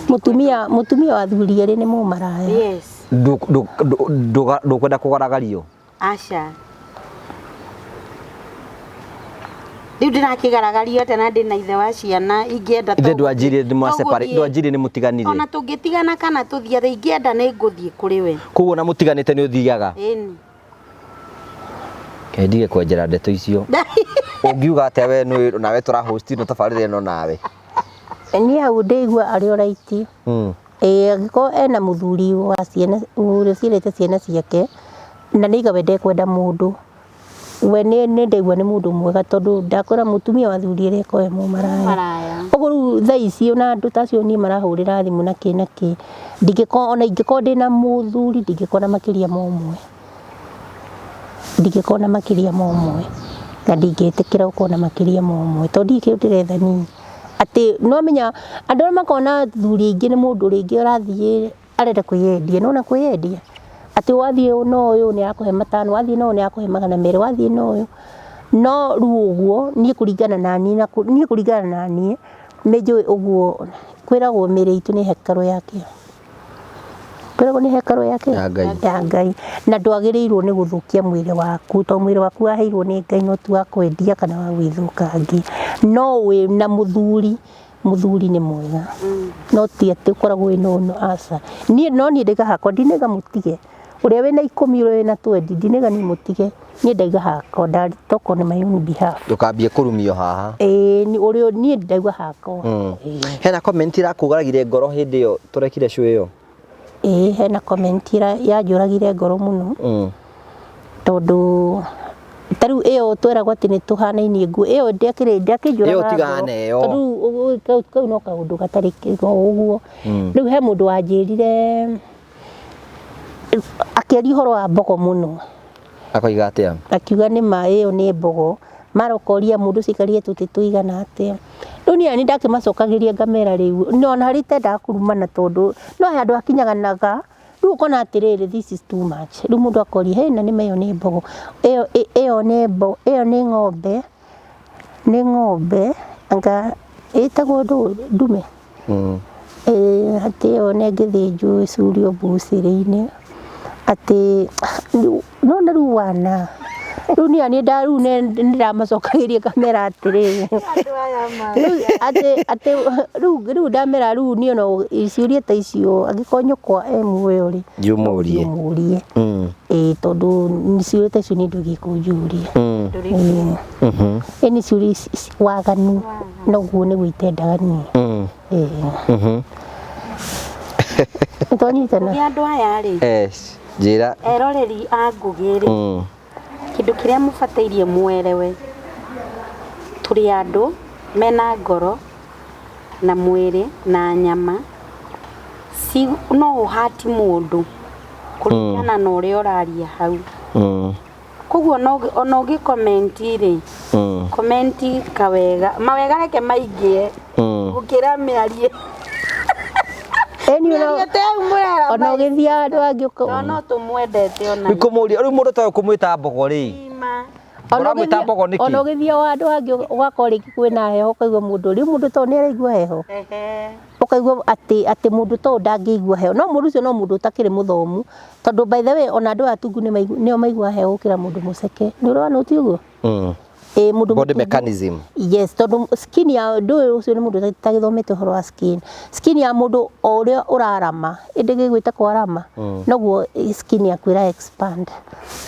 Mũtumia wa athuri erĩ nĩ mũmaraya. Yes. Ndũkwenda kũgaragario? Aca. Rĩu ndĩrakĩgaragario atĩa na ndĩna ithe wa ciana ingĩenda? Ithe ndwanjirie nĩ mwa separate, ndwanjirie nĩ mũtiganire? Ona tũngĩtigana kana tũthiĩ, ingĩenda nĩ ngũthiĩ kũrĩ we. Koguo na mũtiganĩte nĩ ũthiaga? Ĩni. Kendige kwenjera ndeto icio. Ũngiuga atĩa we nĩ nawe tũra host ĩno tabarĩra ĩno nawe? Niĩ hau ndĩigua arĩ o right. Ĩĩ, angĩkorwo ena mũthuri wa ciana ũrĩa ũciarĩte ciana ciake, na nĩaiga we ndekwenda mũndũ, we nĩ ndaigua nĩ mũndũ mwega, tondũ ndakwĩra mũtumia wa athuri erĩ akoragwo e mũmaraya. Maraya. Ũguo rĩu thaa ici ona andũ ta acio niĩ marahũrĩra thimũ na kĩ na kĩ, ndingĩkorwo, ona ingĩkorwo ndĩna mũthuri, ndingĩkorwo na makĩria ma ũmwe, ndingĩkorwo na makĩria ma ũmwe, na ndingĩtĩkĩra gũkorwo na makĩria ma ũmwe, tondũ ndirĩ kĩndũ ndĩretha niĩ. Atĩ nĩwamenya andũ arĩa makoragwo na athuri aingĩ nĩ mũndũ rĩngĩ ũrathiĩ arenda kwĩyendia. Nĩwona kwĩyendia atĩ wathiĩ na ũyũ nĩ arakũhe 500, wathiĩ na ũyũ nĩ arakũhe 200, wathiĩ na ũyũ. No rĩu ũguo niĩ kũringana na niĩ, na niĩ kũringana na niĩ nĩ njũĩ ũguo kwĩragwo mĩĩrĩ itũ nĩ hekarũ yake, kwĩragwo nĩ hekarũ yake. Ya Ngai. Ya Ngai, na ndwagĩrĩirwo nĩ gũthũkia mwĩrĩ waku, tondũ mwĩrĩ waku waheirwo nĩ Ngai, no ti wa kwendia kana wa gwĩthũkangia. No wĩ na mũthuri, mũthuri nĩ mwega, no ti atĩ ũkoragwo wĩna ũno, aca. Niĩ no niĩ ndaiga hakwa, ndinaiga mũtige ũrĩa wĩna 10, ũrĩa wĩna 20, ndinaiga niĩ mũtige. Niĩ ndaiga hakwa, talk on my own behalf. Ndũkambie kũrumio haha. Ĩĩ, ũrĩa niĩ ndaiga hakwa. Ĩĩ. Hena comment irakũgaragire ngoro hĩndĩ ĩyo tũrekire show ĩyo? Ĩĩ, hena comment yanjũragire ngoro mũno, tondũ Ta rĩu ĩyo tweragwo atĩ nĩ tũhanainie nguo ĩyo ndĩakĩrĩ ndĩakĩnjũragaga Ĩyo tigana na ĩyo. Tondũ rĩu kau no kaũndũ gatarĩ ũguo. Rĩu he mũndũ wanjĩrire akĩaria ũhoro wa mbogo mũno. Akoiga atĩa? Akiuga nĩ ma ĩyo nĩ mbogo. Mara ũkoria mũndũ ũcio aikarire tũtĩ tũigana atĩa. Rĩu niĩ nĩ ndakĩmacokagĩria ngamera rĩu no ona harĩa itendaga kũrumana tondũ no he handũ hakinyaga rĩu ũkona atĩrĩrĩ, this is too much. Rĩu mũndũ akoria, hey, na nĩma ĩyo nĩ mbogo, ĩyo ĩyo nĩ mbogo, ĩyo nĩ ng'ombe, nĩ ng'ombe anga ĩtagwo ndume. Ĩĩ atĩ ĩyo nĩ ĩngĩthĩnjwo ĩcurio mbucĩrĩ-inĩ, atĩ no na rĩu wana rĩu niĩ nĩ rĩu nĩ ndamacokagĩria ngamera atĩrĩrĩ, rĩu atĩ atĩ rĩu rĩu ndamera rĩu niĩ no ciũria ta icio angĩkorwo nyũkwa e muoyo rĩ, Thiĩ ũmũrie. Ũmũrie. Ĩĩ, tondũ ciũria ta icio niĩ ndũngĩkũnjũria. Ĩĩ nĩ ciũria waganu noguo nĩguo itendaga niĩ. Ĩĩ. Nĩtwanyitana? Nĩ andũ aya rĩ. Njĩra. Eroreri a Ngũgĩ rĩ. Kĩndũ kĩrĩa mũbatairie mwerewe, tũrĩ andũ mena ngoro na mwĩrĩ na nyama, no ũhati mũndũ kũringana na ũrĩa ũraria hau. Koguo ona ũngĩ comment rĩ, comment kawega, mawega reke maingĩe gũkĩra mĩario. Ona ũgĩthiĩ handũ hangĩ No tũmwendete ona. Rĩu kũmũria, rĩu mũndũ ta ũyũ kũmwĩta mbogo rĩ. Ũramwĩta mbogo nĩkĩ? Ona ũgĩthiĩ handũ hangĩ ũgakora rĩngĩ kwĩna heho ũkaigua mũndũ, rĩu mũndũ ta ũyũ nĩ araigua heho. Ũkaigua atĩ atĩ mũndũ ta ũyũ ndangĩigua heho. No mũndũ ũcio no mũndũ ũtakĩrĩ mũthomu. Tondũ by the way ona andũ aya atungu nĩo maiguaga heho gũkĩra mũndũ mũceke. Nĩ ũrona ũti ũguo? Ĩĩ mũndũ Body mechanism. Yes, tondũ skin ya ndũĩ ũcio nĩ mũndũ ũtagĩthomete ũhoro wa skin. Skin ya mũndũ o ũrĩa ũrarama, ĩndĩ gĩgwĩta kwarama, noguo skin yaku ĩra expand.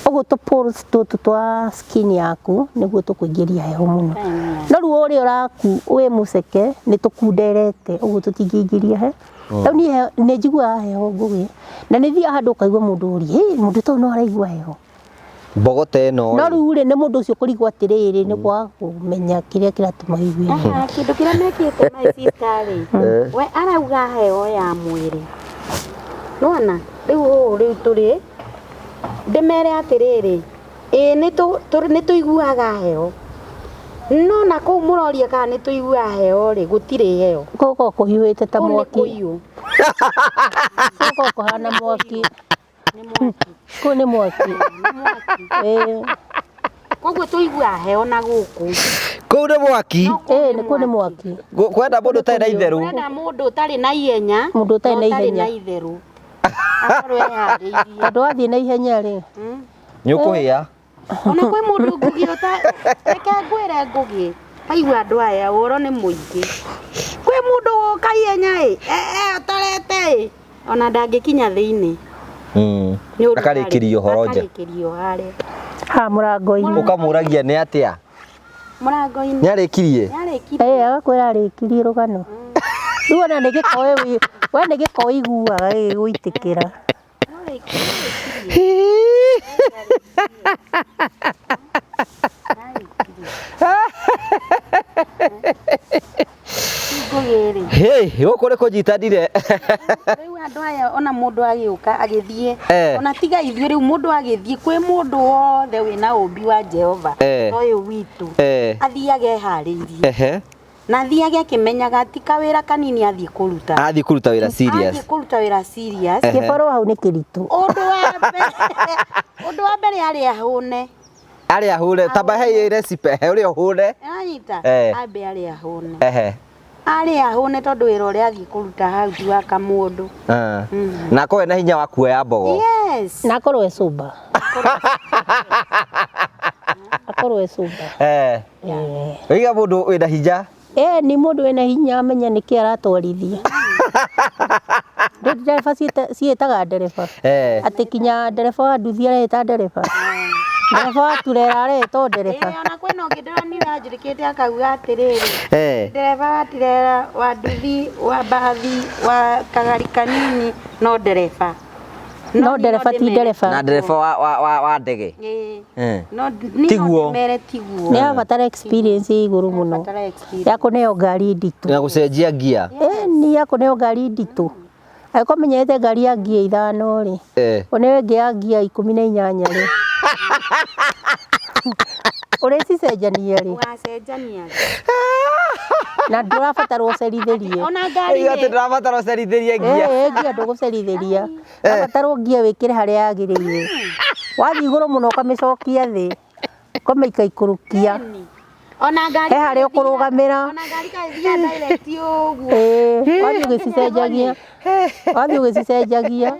Ũguo tũ pores tũtũ twa skin yaku nĩguo tũkũingĩria heho mũno. No rĩu ũrĩa ũraku wĩ mũceke nĩ tũkunderete ũguo tũtingĩingĩria he. Rĩu niĩ nĩ njiguaga heho Ngũgĩ. Na nĩ thiaga handũ ũkaigua mũndũ ũria, hey, mũndũ ta ũyũ no araigua heho. Mbogo ta ĩno No rĩu rĩ nĩ mũndũ ũcio kũrigwo atĩrĩrĩ nĩ kwaga kũmenya kĩrĩa kĩratũma aigue heho. Kĩndũ kĩrĩa mekĩte my sister rĩ, we arauga heho ya mwĩrĩ. Nĩwona rĩu ũũ rĩu tũrĩ ndĩmere atĩrĩrĩ, ĩĩ nĩ tũiguaga heho. No na kũu mũroria kana nĩ tũiguaga heho rĩ, gũtirĩ heho. Gũkoragwo kũhiũhĩte ta Kũu nĩ mwaki. kũhiũ. Gũkoragwo kũhana mwaki. Kũu nĩ mwaki. Ĩĩ. Koguo tũiguaga heho na gũkũ. Kũu nĩ mwaki. Ĩĩ, kũu nĩ mwaki. Kwenda mũndũ ũtarĩ na itherũ. Kwenda mũndũ ũtarĩ na ihenya. Mũndũ ũtarĩ na ihenya. Na itherũ. Akorwo eharĩirie. Tondũ wathiĩ na ihenya rĩ. Nĩ ũkũhĩa. Ona kwĩ mũndũ Ngũgĩ reke ngwĩre Ngũgĩ. Waigua andũ aya ũhoro nĩ mũingĩ. Kwĩ mũndũ woka ihenya ĩ, ũtarete ĩ, ona ndangĩkinya thĩinĩ. Akarĩkĩrio ũhoro nja. Akarĩkĩrio harĩa. Ha mũrango-inĩ. Ũkamũragia nĩ atĩa? Mũrango-inĩ. Nĩ arĩkirie? Nĩ arĩkirie. Ĩĩ, agakwĩra arĩkirie rũgano. Rĩu ona nĩ gĩko we nĩ gĩko ũiguaga gĩgĩgũitĩkĩra. Hey, gũkũ nĩ kũnyitanire. Rĩu andũ aya ona mũndũ agĩũka agĩthiĩ, ona tiga ithuĩ rĩu mũndũ agĩthiĩ kwĩ mũndũ wothe wĩna ũmbi wa Jehova, ũyũ witũ, athiage eharĩirie. Na athiage akĩmenyaga ti kawĩra kanini athiĩ kũruta. Athiĩ kũruta wĩra serious. Athiĩ kũruta wĩra serious. Kĩbarũa hau nĩ kĩritũ. Ũndũ wa mbere arĩ ahũne. Arĩ ahũne, tamba he recipe, he ũrĩa ũhũne. Anyita, ambe arĩ ahũne. Arĩ ahũne tondũ wĩra ũrĩa athiĩ kũruta hau ti wa kamũndũ. Na akorwo ena hinya wa kuoya mbogo. Yes. Na akorwo e sober. Akorwo e sober. Oiga mũndũ wĩna hinya. Ni mũndũ wĩna hinya amenya nĩkĩ aratwarithia. Ndereba ciĩtaga ndereba. Atĩ kinya ndereba wa nduthi areta ndereba. Ndereba wa turera aretwo ndereba. Ona kwĩna ũngĩ ndĩronire anjĩrĩkĩte akauga atĩrĩrĩ, ndereba wa turera, wa nduthi, wa mbathi, wa kagari kanini no ndereba. No ndereba ti ndereba. Na ndereba wa ndege. Ĩĩ. Eh. No niĩ Tiguo. no ndĩmere tiguo. Nĩ abatara experience ĩ igũrũ mũno Abatara experience. ya kũneo ngari nditũ. Na gũcenjia ngia. Ĩni ya kũneo ngari nditũ. Angĩkorwo menyerete ngari ya ngia 5 rĩ, ũneo ĩngĩ ya ngia 18 rĩ, ũrĩcicenjania rĩ? Ũgacenjania. Na ndũrabatarwo ũcerithĩrie. Ona ngari Ĩyo atĩ rĩ, ndũrabatara ũcerithĩrie ngia. Ĩĩ ngia ndũgũcerithĩria. Ũrabatarwo ngia wĩkĩre harĩa yagĩrĩire. Wathiĩ igũrũ mũno ũkamĩcokia thĩ, ũkamĩikaikũrũkia. Ona ngari He harĩa ũkũrũgamĩra. Ona ngari kaĩthiaga direct ũguo. Ĩĩ, wathiĩ ũgĩcicenjagia. Wathiĩ ũgĩcicenjagia.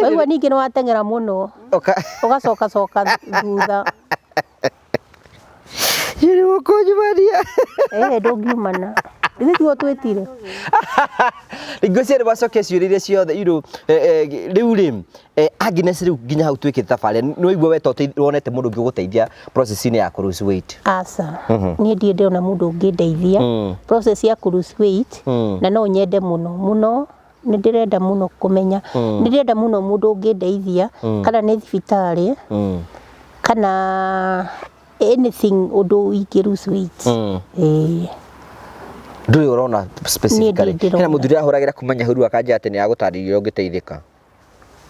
Waigua ningĩ nĩ wateng'era mũno. Ũgacokacoka thutha. Yĩrĩ ũkũnjumania. Ĩĩ ndũngiumana. Ithuĩ tiguo twĩtire. Ngwĩciria nĩ wacokia ciũria iria ciothe irũ rĩu rĩ Agnes rĩu nginya hau twĩkĩte thabarĩ nĩ waigua we to wonete mũndũ ũngĩ ũgũteithia process-inĩ ya kũ lose weight? Aca, niĩ ndirĩ ndĩrona mũndũ ũngĩndeithia process ya kũ lose weight na no nyende mũno mũno nĩ ndĩrenda mũno kũmenya nĩ ndĩrenda mũno mũndũ ũngĩndeithia kana nĩ thibitarĩ kana anything ũndũ ingĩ lose weight. Ĩĩ. Ndũrĩ ũrona specifically. Niĩ ndirĩ Hena ndĩrona. mũthuri ahũragĩra kuma Nyahururu akanjĩra atĩ nĩ agũtarĩria ũrĩa ũngĩteithĩka.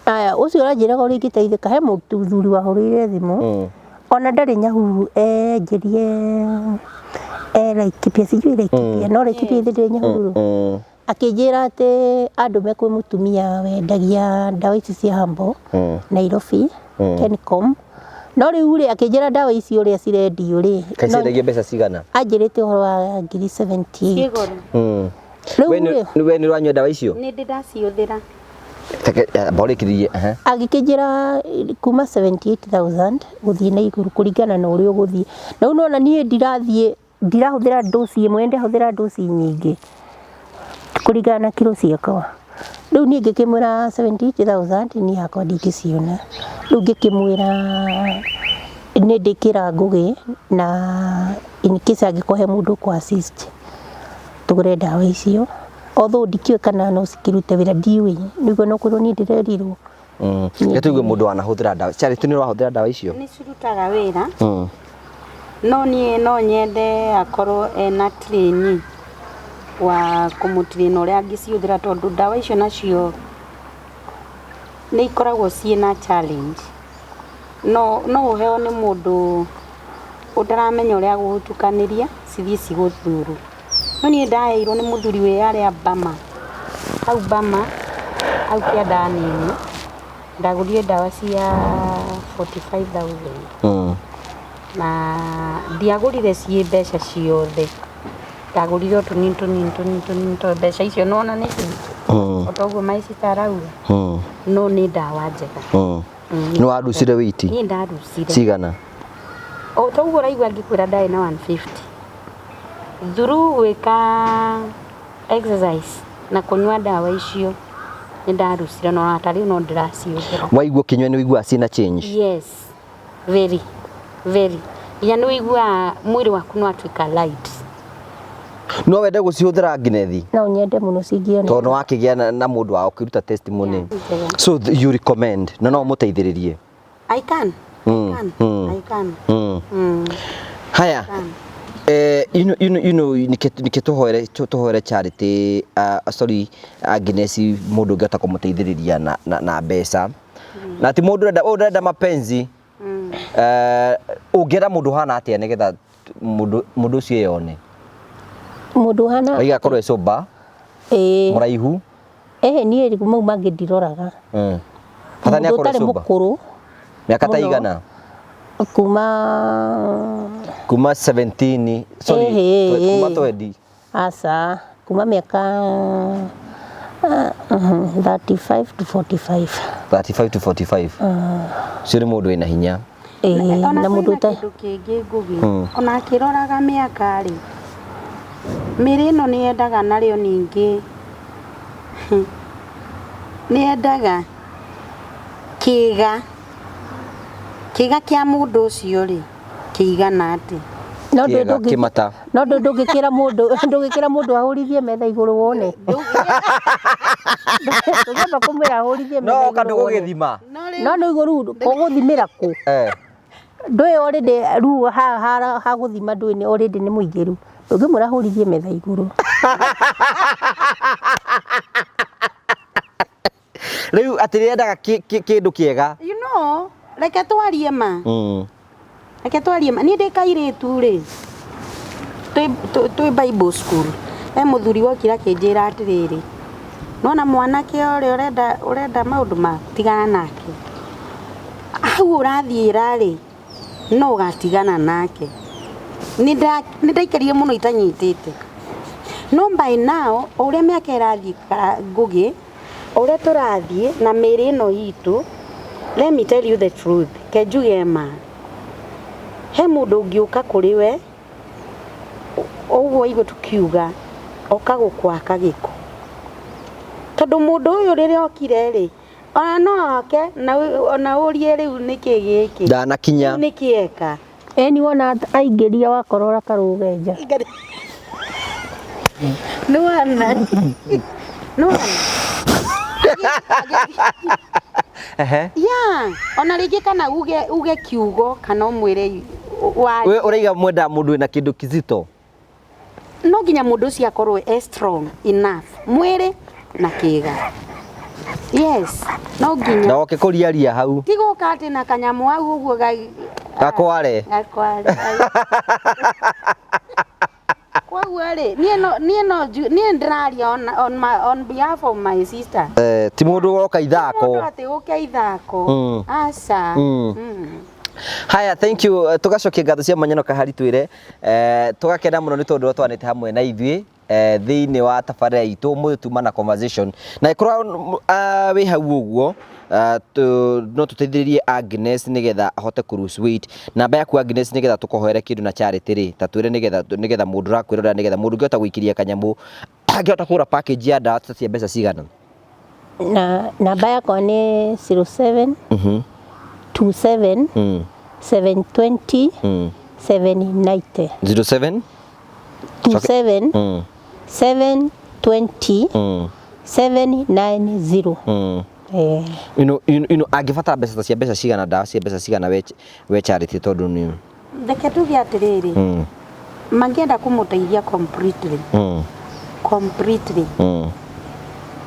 Aya, ũcio ũranjĩraga ũrĩa ingĩteithĩka he mũthuri wahũrĩire thimũ ona ndarĩ Nyahururu enjĩrie Laikipia sijui Laikipia no Laikipia ithe ndĩrĩ Nyahururu. Akĩnjĩra atĩ andũme kwĩ mũtumia wendagia ndawa ici cia herbal Nairobi Kencom. No rĩu rĩ akĩnjĩra ndawa ici ũrĩa cirendio rĩ Kaĩ ciendagio mbeca cigana? Anjĩrĩte ũhoro wa ngiri 78. Ciĩ Rĩu We rĩ we nĩ ũranyua ndawa icio? Nĩ ndĩ ndaciũthĩra. Borĩkĩrie. Agĩkĩnjĩra kuma 78,000 gũthiĩ na igũrũ kũringana na ũrĩa ũgũthiĩ. Na rĩu nĩwona niĩ ndirathiĩ ndirahũthĩra ndoci ĩmwe ndĩrahũthĩra ndoci nyingĩ kũringana na kiro ciakwa. Rĩu niĩ ngĩkĩmwĩra 78,000 niĩ hakwa ndingĩciona. Rĩu ngĩkĩmwĩra nĩ ndĩkĩra Ngũgĩ na in case angĩkorwo he mũndũ ũkũ assist tũgũre ndawa icio. Although ndikĩũĩ kana no cikĩrute wĩra ndiũĩ nĩguo no kwĩrwo niĩ ndĩrerirwo. Reke tũigue mũndũ wanahũthĩra ndawa. Charity nĩ ũrahũthĩra ndawa icio? Nĩ cirutaga wĩra. No niĩ no nyende akorwo ena trainee wa kũmũtrain ũrĩa angĩcihũthĩra tondũ ndawa icio nacio nĩ ikoragwo ciĩna challenge. No ũheo nĩ mũndũ ũtaramenya ũrĩa agũgũtukanĩria cithiĩ cigũthuru. No niĩ ndaheirwo nĩ mũthuri wĩ harĩa Bama, hau Bama, hau kĩanda nini, ndagũrire ndawa cia 45,000. Na ndiagũrire ciĩ mbeca ciothe. Ndagũrire o tũnini tũnini tũnini tũnini tondũ mbeca icio nĩwona nĩ nyingĩ. O ta ũguo my sister arauga. No nĩ ndawa njega. Nĩ warucire weight? Niĩ ndarucire. Cigana? O ta ũguo ũraigua ngĩkwĩra ndarĩ na 150. Through gwĩka exercise na kũnyua ndawa icio nĩ ndarucire na ta rĩu no ndĩraciũthĩra. Waigua ũkĩnyua nĩ ũiguaga ciĩna change? Yes. Very, very. Nginya nĩ ũiguaga mwĩrĩ waku nĩ watuĩka light. No wende gũcihũthĩra Agnes? No nyende mũno cingĩoneka. Tondũ nĩ wakĩgĩa na mũndũ wa ũkĩruta testimony. Yeah. So you recommend na no ũmũteithĩrĩrie? I can. I can. I can. Haya. You know nike tũhoere Charity sorry Agnes mũndũ ũngĩhota kũmũteithĩrĩria na mbeca. Na ti mũndũ ũrenda mapenzi. Ũngĩenda mũndũ ũhana atĩa nĩgetha mũndũ ũcio eyone? Mũndũ ũhana Waiga akorwo e sober. Ĩĩ. Mũraihu. Ĩhĩ niĩ mau mangĩ ndiroraga. Bata nĩ Mũndũ akorwo e ũtarĩ sober. mũkũrũ. Mĩaka ta Mũno. igana? Kuma 17, sorry, kuma 20. Aca, kuma mĩaka 35 to 45. 35 to 45. Ũcio nĩ mũndũ wĩna hinya. Ĩĩ, Ona na mũndũ kwĩna kĩndũ kĩngĩ Ngũgĩ. Ona akĩroraga mĩaka rĩ, mĩrĩ ĩno nĩ yendaga narĩo ningĩ. Nĩ yendaga kĩga. Kĩga kĩa mũndũ ũcio rĩ, kĩigana atĩa? No Kĩega, kĩmata. No ndũngĩkĩra mũndũ, ndũngĩkĩra mũndũ ahũrithie metha igũrũ wone. Ndũngĩamba kũmwĩra ahũrithie No metha oka igũrũ wone. ndũgũgĩthima. No rĩu No nĩ igũrũ ũgũthimĩra kũ? Eh. Ndũĩ already rĩu ha gũthima ndũĩ nĩ already nĩ mũingĩru. Ndũngĩmwĩra ahũrithie metha igũrũ. Rĩu atĩ rĩendaga kĩndũ kĩega. You know, reke twarie ma. Reke twarie ma. Niĩ ndĩ kairĩtu rĩ, twĩ Bible school, he mũthuri wokire akĩnjĩra atĩrĩrĩ, nĩwona mwanake ũrĩa ũrenda ũrenda maũndũ maku, tigana nake. Hau ũrathiĩra rĩ, no ũgatigana nake. Nĩ ndaikarire mũno itanyitĩte. No by now, o ũrĩa mĩaka ĩrathiĩ Ngũgĩ, o ũrĩa tũrathiĩ na mĩĩrĩ ĩno itũ, let me tell you the truth, ke njuge ma, he mũndũ ũngĩũka kũrĩ we, ũguo waigua tũkiuga, oka gũkwaka gĩko. Tondũ mũndũ ũyũ rĩrĩa okire rĩ, ona no oke na ona ũrie rĩu nĩkĩ gĩkĩ? Ndanakinya. Nĩkĩ eka? Ĩni wona aingĩria wakorora karũge nja. Nĩwona? Nĩwona? Ehe. Yeah, ona rĩngĩ kana uge kiugo kana ũmwĩre wa We ũraiga mwenda mũndũ wĩna kĩndũ kizito. No nginya mũndũ ũcio akorwo e strong enough mwĩrĩ na kĩga. Yes, no nginya. Na oke kũriaria hau. Ti gũka atĩ na kanyamũ hau ũguo gakware. Gakware. Koguo rĩ, niĩ no niĩ no niĩ ndĩraria on behalf of my sister. Ti mũndũ woka ithako. Mũndũ atĩ ũke ithako. Aca. Haya, thank you. Tugacokia ngatho cia mwanya no kahari twire. Tugakena mũno nĩ tondũ twanĩte hamwe na ithuĩ thĩinĩ wa tabarĩra itũ ũmũthĩ tuma na conversation. Na ĩkorwo wĩ hau ũguo, no tũteithĩrĩrie Agnes nĩgetha ahote kũ lose weight. Namba yaku Agnes nĩgetha tũkũhoere kĩndũ na charity rĩ, ta twĩre nĩgetha mũndũ ũrakwĩrorera, nĩgetha mũndũ ũngĩhota gũikĩria kanyamũ, angĩhota kũgũra package ya ndawa cia mbeca cigana? Na namba yakwa nĩ 07 27 720 790. 07 27 720 790. Ino angĩbatara mbeca cia mbeca cigana, ndawa cia mbeca cigana we charity tondũ nĩ Reke tuge atĩrĩrĩ, mangĩenda kũmũteithia completely. Completely.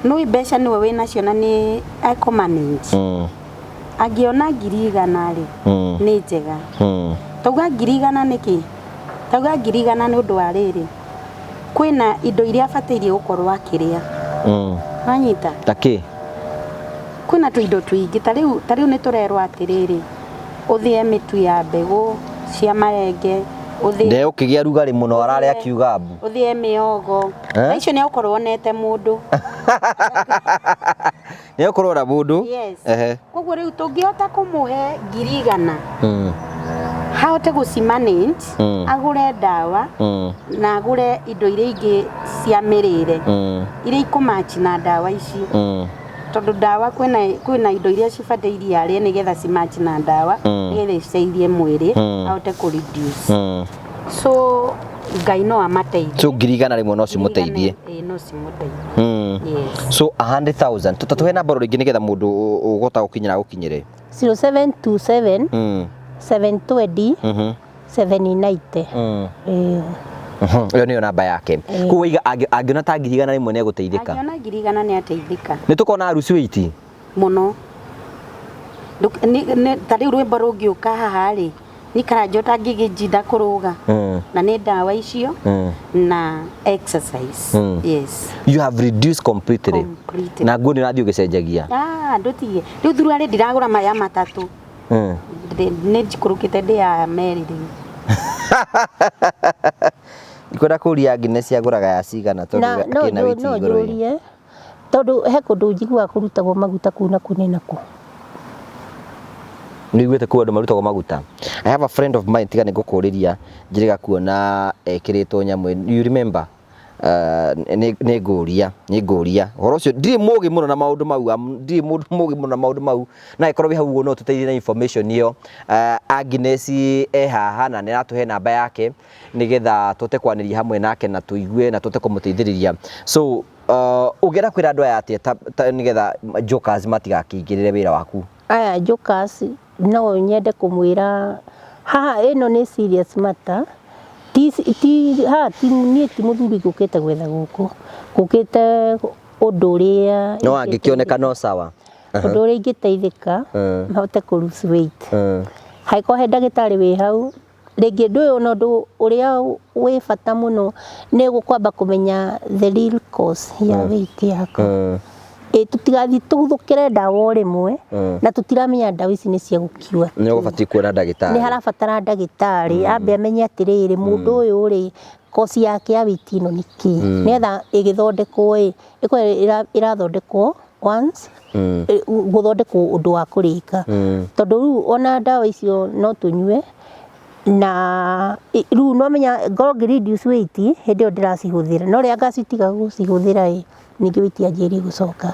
No mbeca nĩwe wĩnacio na nĩ ekũmanage. Angĩona 100,000 rĩ, nĩ njega. Tauga 100,000 nĩkĩ? Tauga 100,000 nĩ ũndũ wa rĩrĩ, kwĩna indo iria abataire gũkorwo akĩrĩa. Wanyita? Ta kĩ? Kwĩna tũindo tũingĩ, ta rĩu nĩ tũrerwo atĩrĩrĩ, ũthĩe mĩtu ya mbegũ cia marenge, ũthĩe Ndegũkĩgĩa rugarĩ mũno ararĩa akiuga mbu. Ũthĩe mĩogo. Na icio nĩ ũkorwo wonete mũndũ. Nĩ ũkorwo na mũndũ. Yes. Koguo rĩu tũngĩhota kũmũhe 100,000. Ahote gũcimanage, agũre ndawa, na agũre indo iria ingĩ cia mĩrĩre. Iria ikũmatch na ndawa ici. Tondũ ndawa kwĩna indo iria cibataire arĩe nĩgetha cimatch na ndawa, nĩgetha citeithie mwĩrĩ, ahote kũ reduce. So Ngai no amateithie. So 100,000 no cimũteithie. Ĩĩ, no cimũteithie. Yes. So 100,000. Tũhe namba rĩngĩ nĩgetha mũndũ ũgũhota gũkinyĩra agũkinyĩre. 0727 720 790. Ĩyo nĩyo namba yake. Koguo waiga angĩona ta 100,000 nĩ egũteithĩka. Angĩona 100,000 nĩ ateithĩka. Nĩ tũkona aruci wĩiti? Mũno. Ta rĩu rwĩmbo rũngĩũka haha rĩ, nikara ũtangĩgĩnjinda kũrũga. Na nĩ ndawa icio na exercise. Yes. You have reduced completely. Completely. Na nguo nĩ ũrathiĩ ũgĩcenjagia. Ndũtige. Rĩu thuruarĩ ndiragũra maya matatũ. Nĩ njikũrũkĩte ndĩ ya merĩ rĩu. Ndikwenda kũria Agnes agũraga ya cigana tondũ akĩna wĩiti No igũrũ ĩ. njũrie, tondũ he kũndũ njiguaga kũrutagwo maguta kũu na kũu na kũu. Nĩ ũiguĩte kũu andũ marutagwo maguta? I have a friend of mine, tiga nĩ ngũkũrĩria njĩrĩga kuona ekĩrĩtwo nyamũ, you remember? Nĩ ngũria, nĩ ngũria. Ũhoro ũcio ndirĩ mũgĩ mũno na maũndũ mau, ndirĩ mũndũ mũgĩ mũno na maũndũ mau. Na ĩkorwo wĩ hau ũguo no ũtũteithie na information ĩyo. Agnes e haha na nĩ aratũhe namba yake nĩgetha tũhote kwanĩria hamwe nake na tũigue na tũhote kũmũteithĩrĩria. So Ũngĩenda kwĩra andũ aya atĩa nĩgetha jokers matigakĩingĩrĩre wĩra waku? Aya jokers no nyende kũmwĩra haha ĩno nĩ serious matter. Ti haha ti niĩ ti mũthuri ngũkĩte gwetha gũkũ, ngũkĩte ũndũ ũrĩa No angĩkĩoneka no sawa. Ũndũ ũrĩa ingĩteithĩka hote kũ lose weight. Hangĩkorwo he ndagĩtarĩ wĩ hau rĩngĩ ũndũ ũyũ, na ũndũ ũrĩa wĩ bata mũno nĩ kwamba kũmenya the real cause ya weight yaku. Ĩ tũtigathiĩ tũguthũkĩre ndawa o rĩmwe na tũtiramenya ndawa ici nĩ cia gũkiua. Nĩ ũgũbatiĩ kuona ndagĩtarĩ. Nĩ harabatara ndagĩtarĩ ambe amenye atĩrĩrĩ, mũndũ ũyũ rĩ, cause yake ya weight ĩno nĩ kĩ, nĩgetha ĩgĩthondekwo ĩ ĩkorwo ĩrathondekwo once, gũthondekwo ũndũ wa kũrĩka, tondũ rĩu ona ndawa icio no tũnyue na rĩu no menya ngorwo ngĩ reduce weight hĩndĩ ĩyo ndĩracihũthĩra, no rĩrĩa ngacitiga gũcihũthĩra ĩ, ningĩ weight yanjĩrĩrie gũcoka.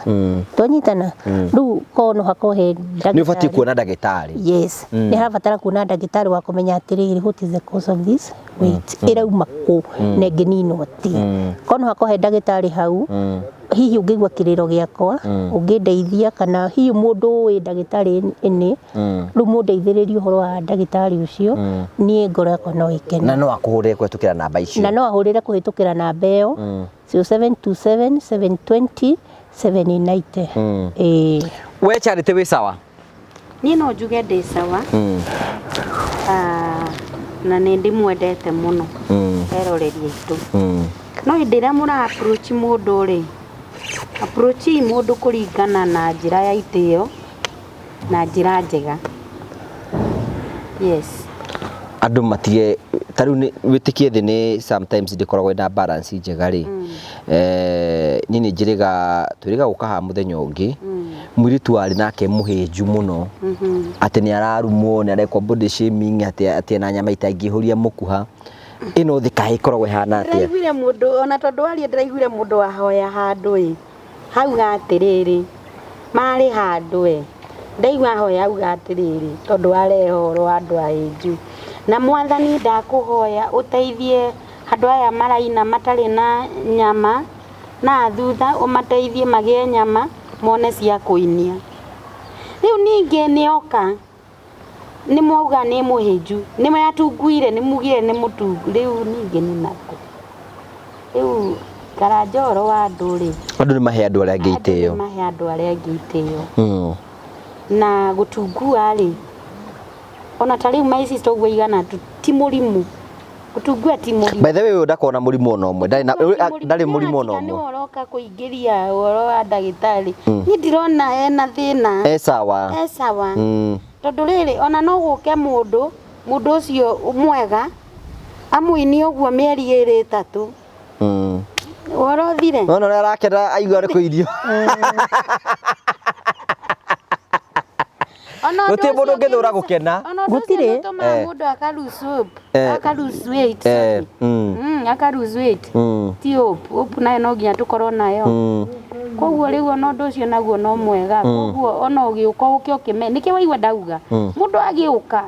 Twanyitana rĩu korwo no hakorwo he Nĩ ũbatiĩ kuona ndagĩtarĩ. Yes, nĩ harabatara kuona ndagĩtarĩ wa kũmenya atĩrĩrĩ, what is the cause of this weight, ĩrauma kũ na ĩngĩninwo atĩa. Korwo no hakorwo he ndagĩtarĩ hau, hihi ũngĩigua kĩrĩro gĩakwa ũngĩndeithia, kana hihi mũndũ ũĩ ndagĩtarĩ ĩnĩ, rĩu mũndeithĩrĩrie ũhoro wa ndagĩtarĩ ũcio, niĩ ngoro yakwa no ĩkene. Na no akũhũrĩre kũhetũkĩra namba icio? Na no ahũrĩre kũhĩtũkĩra namba ĩyo 0727 720 790. Ĩĩ. We Charity wĩ sawa? Niĩ no njuge ndĩ sawa. Ah, na nĩ ndĩmwendete mũno eroreri aitũ. No hĩndĩ ĩrĩa mũra approach mũndũ rĩ, approach mũndũ kũringana na njĩra ya itĩo na njĩra njega. Yes. Andũ matige ta rĩu wĩtĩkie thĩ nĩ sometimes ndĩkoragwo ĩna balance njega rĩ. Niĩ nĩ njĩrĩga twĩrĩga gũka haha mũthenya ũngĩ, mũirĩtu warĩ nake mũhĩnju mũno atĩ nĩ ararumwo, nĩ arekwo body shaming, atĩ ena nyama itangĩihũria mũkuha. Ĩno thĩ kaĩ ĩkoragwo ĩhana atĩa? Ndĩraiguire mũndũ ona tondũ waria, ndĩraiguire mũndũ wahoya handũ ĩ hauga atĩrĩrĩ, marĩ handũ ĩ ndaigua ahoya auga atĩrĩrĩ, tondũ warehe ũhoro wa andũ ahĩnju na Mwathani, ndakũhoya ũteithie andũ aya maraina matarĩ na nyama na thutha, ũmateithie magĩe nyama mone cia kũinia. Rĩu ningĩ nĩoka nĩ mwauga nĩ mũhĩnju, nĩ matunguire, nĩ mugire nĩ mũtungu. Rĩu ningĩ nĩ nako rĩu karanja ũhoro wa andũ rĩ. Andũ nĩ mahe andũ arĩa angĩ Andũ itĩo. nĩ mahe andũ arĩa angĩ itĩo. Na gũtungua rĩ, ona ta rĩu my sister ũguo igana tu ti mũrimũ, gũtungua ti mũrimũ. By the way, ũyũ ndakona mũrimũ ona ũmwe, ndarĩ na ndarĩ mũrimũ ona Nĩ ũmwe. ũroka kũingĩria ũhoro wa ndagĩtarĩ, niĩ ndirona ena thĩna. E sawa. E sawa. Tondũ rĩrĩ, ona no gũke mũndũ, mũndũ ũcio mwega amũinie ũguo mĩeri ĩrĩ ĩtatũ, ũhoro ũthire. Nona ũrĩa arakena aigua nĩ kũirio. Ona ũndũ Gũtirĩ mũndũ ũcio ũngĩthũra gũkena. Ona ũndũ ũcio Gũtirĩ. nĩ ũtũmaga mũndũ aka lose hope, aka lose weight, sorry. Aka lose weight. Ti hope, hope nayo no nginya tũkorwo nayo. Koguo rĩu ona ũndũ ũcio naguo no mwega. Koguo ona ũgĩũka ũke ũkĩme nĩkĩo waigua ndauga mũndũ agĩũka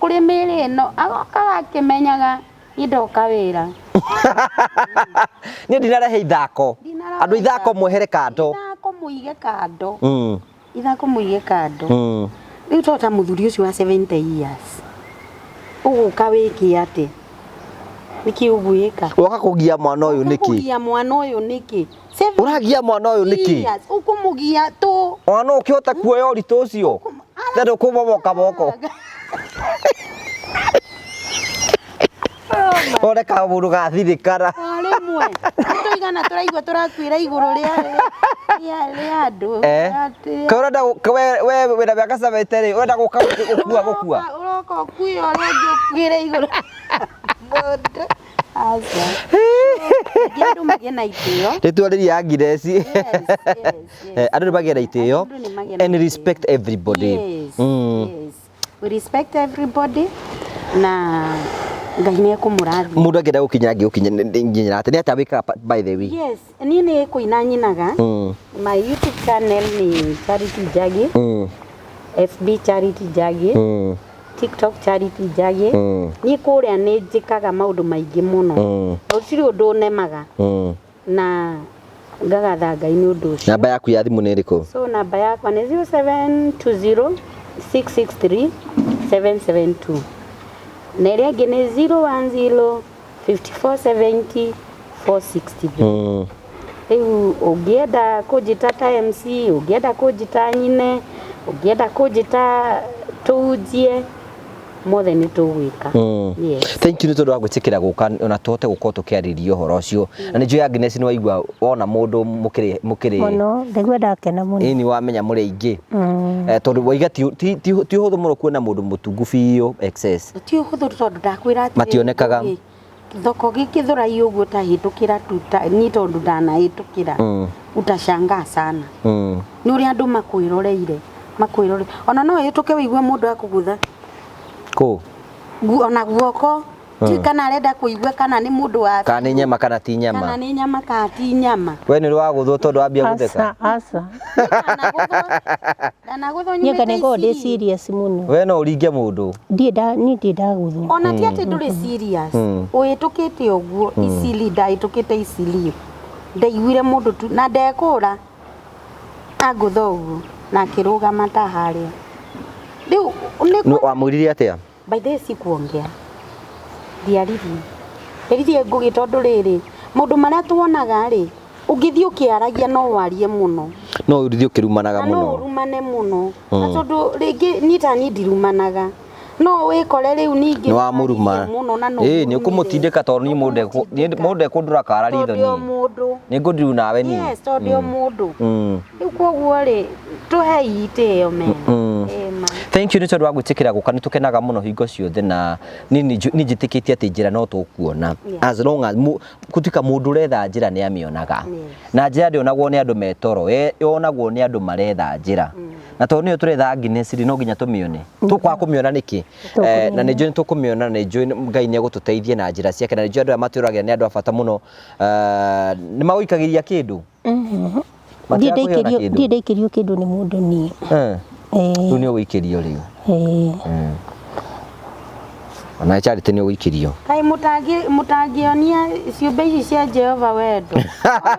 kũrĩ mĩĩrĩ ĩno agokaga akĩmenyaga niĩ ndoka wĩra. Niĩ ndinarehe ithako. Ndinarehe Andũ ithako mwehere kando. Ithako mũige kando. Ithako mũige kando. Rĩu to ta mũthuri ũcio wa 70 years ũgũka wĩke atĩ nĩkĩ ũgwĩka? Woka kũgia mwana ũyũ nĩkĩ? Kũgia mwana ũyũ nĩkĩ? Ũragia mwana ũyũ nĩkĩ? Years, ũkũmũgia tũ. Ona no ũkĩhota kuoya ũritũ ũcio tondũ kũmomoka moko one kamũndũ gathirĩkana. O rĩmwe tũigana tũraigua tũrakuĩra igũrũ rĩa andũ. Kaĩ ũrenda we wĩna mĩaka 70 rĩ, ũrenda gũka gũkua gũkua? Ũroka ũkuĩre ũrĩa ũngĩ ũkuĩre igũrũ mũndũ, aca. Ningĩ andũ magĩe na itĩo. Rĩtwa rĩria Agnes. Yes. Andũ nĩ magĩe na itĩo Andũ nĩ magĩe na and itĩo. respect everybody. Yes, yes. We respect everybody na Ngai nĩ ekũmũrathima. Mũndũ angĩenda gũkinya angĩgũkinyĩra atĩa? Nĩ atĩa wĩkaga by the way? Yes, niĩ nĩ kũina nyinaga. My YouTube channel nĩ Charity Njagi, FB Charity Njagi, TikTok Charity Njagi. Niĩ kũrĩa nĩ njĩkaga maũndũ maingĩ mũno. Gũtirĩ ũndũ nemaga. Na Ngagatha Ngai nĩ ũndũ ũcio. Namba yaku ya thimũ nĩ ĩrĩkũ? So namba yakwa nĩ 0720 663 772, na ĩrĩa ĩngĩ nĩ 010 5470 463. Rĩu ũngĩenda kũnjĩta ta MC, ũngĩenda kũnjĩta nyine, ũngĩenda kũnjĩta tũunjie, mothe nĩ tũgwĩka. Yes. Thank you nĩ tondũ wa gwĩtĩkĩra gũka ona tũhote gũkorwo tũkĩarĩria ũhoro ũcio. Na nĩ njũĩ Agnes nĩ waigua wona mũndũ mũkĩrĩ mũkĩrĩ Mũno ndaigua ndakena mũno. Ĩni wamenya mũrĩ aingĩ. Tondũ waiga ti ũhũthũ mũno kuona mũndũ mũtungu biũ excess. Ti ũhũthũ tondũ ndakwĩra atĩrĩrĩ, Mationekaga. Ngũgĩ, thoko gĩkĩthũrai ũguo tahĩtũkĩra tu ni tondũ ndanahĩtũkĩra, utashangaa sana nĩ ũrĩa andũ makwĩroreire, makwĩrore, ona no ĩhĩtũke wĩigue mũndũ akũgũtha. Kũ? Ona guoko ti kana arenda kũigua kana nĩ mũndũ wa Kana nĩ nyama kana ti nyama. Kana nĩ nyama kana ti nyama. We nĩ ũrĩ wagũthwo tondũ wambia gũtheka? Aca, aca. Ndanagũthwo Niĩ nyumĩte nga nĩngoragwo ndĩ Isiri. serious mũno. We no ũringe mũndũ. Ndirĩ nda niĩ ndirĩ ndagũthwo. Ona ti atĩ ndũrĩ serious, ũhĩtũkĩte ũguo Isili, ndahĩtũkĩte Isili, ndaiguire mũndũ tu na ndekũra angũtha ũguo na akĩrũgama ta harĩa rĩu nĩ Nĩ wamwĩrire atĩa? By the way, sikuongea, ndiaririe, nderirie Ngũgĩ tondũ rĩrĩ maũndũ marĩa tuonaga rĩ, ũngĩthiĩ ũkĩaragia no warie mũno. No ũthiĩ ũkĩrumanaga Na no mũno. ũrumane mũno, na tondũ rĩngĩ niĩ ta niĩ ndirumanaga, no wĩkore rĩu ningĩ Nĩ wamũruma. nĩwaririe mũno na nĩ Ĩĩ nĩ ũmũrumire. ũkũmũtindĩka tondũ niĩ mũndũ niĩ mũndũ ekũndũra kara ritho Tondũ o niĩ. mũndũ. Nĩ ngũndiru nawe niĩ. Yes, tondũ o mũndũ. Rĩu koguo rĩ, tũhei itĩo mena. Ĩĩ ma. Thank you nĩ tondũ wa gwĩtĩkĩra gũka, nĩ tũkenaga mũno hingo ciothe na niĩ nĩ njĩtĩkĩtie atĩ njĩra no tũkuona. As long as gũtuĩka mũndũ ũretha njĩra nĩ amĩonaga. Na njĩra ndĩonagwo nĩ andũ me toro, yonagwo nĩ andũ maretha njĩra. Na tondũ nĩyo tũretha Agnes rĩ, no nginya tũmĩone. Tũkwaga kũmĩona nĩkĩ? Na nĩ njũĩ nĩ tũkũmĩona, na nĩ njũĩ Ngai nĩ egũtũteithia na njĩra ciake, na nĩ njũĩ andũ aya matwĩroragĩra nĩ andũ a bata mũno. Nĩ magũikagĩria kĩndũ? Ndirĩ Matirakũhe ona ndaikĩrio kĩndũ? Ndirĩ ndaikĩrio kĩndũ nĩ mũndũ niĩ. Rĩu nĩ ũgũikĩrio rĩu. Ona Charity nĩ ũgũikĩrio. Kaĩ mũtangĩonia ciũmbe ici cia Jehova wendo? O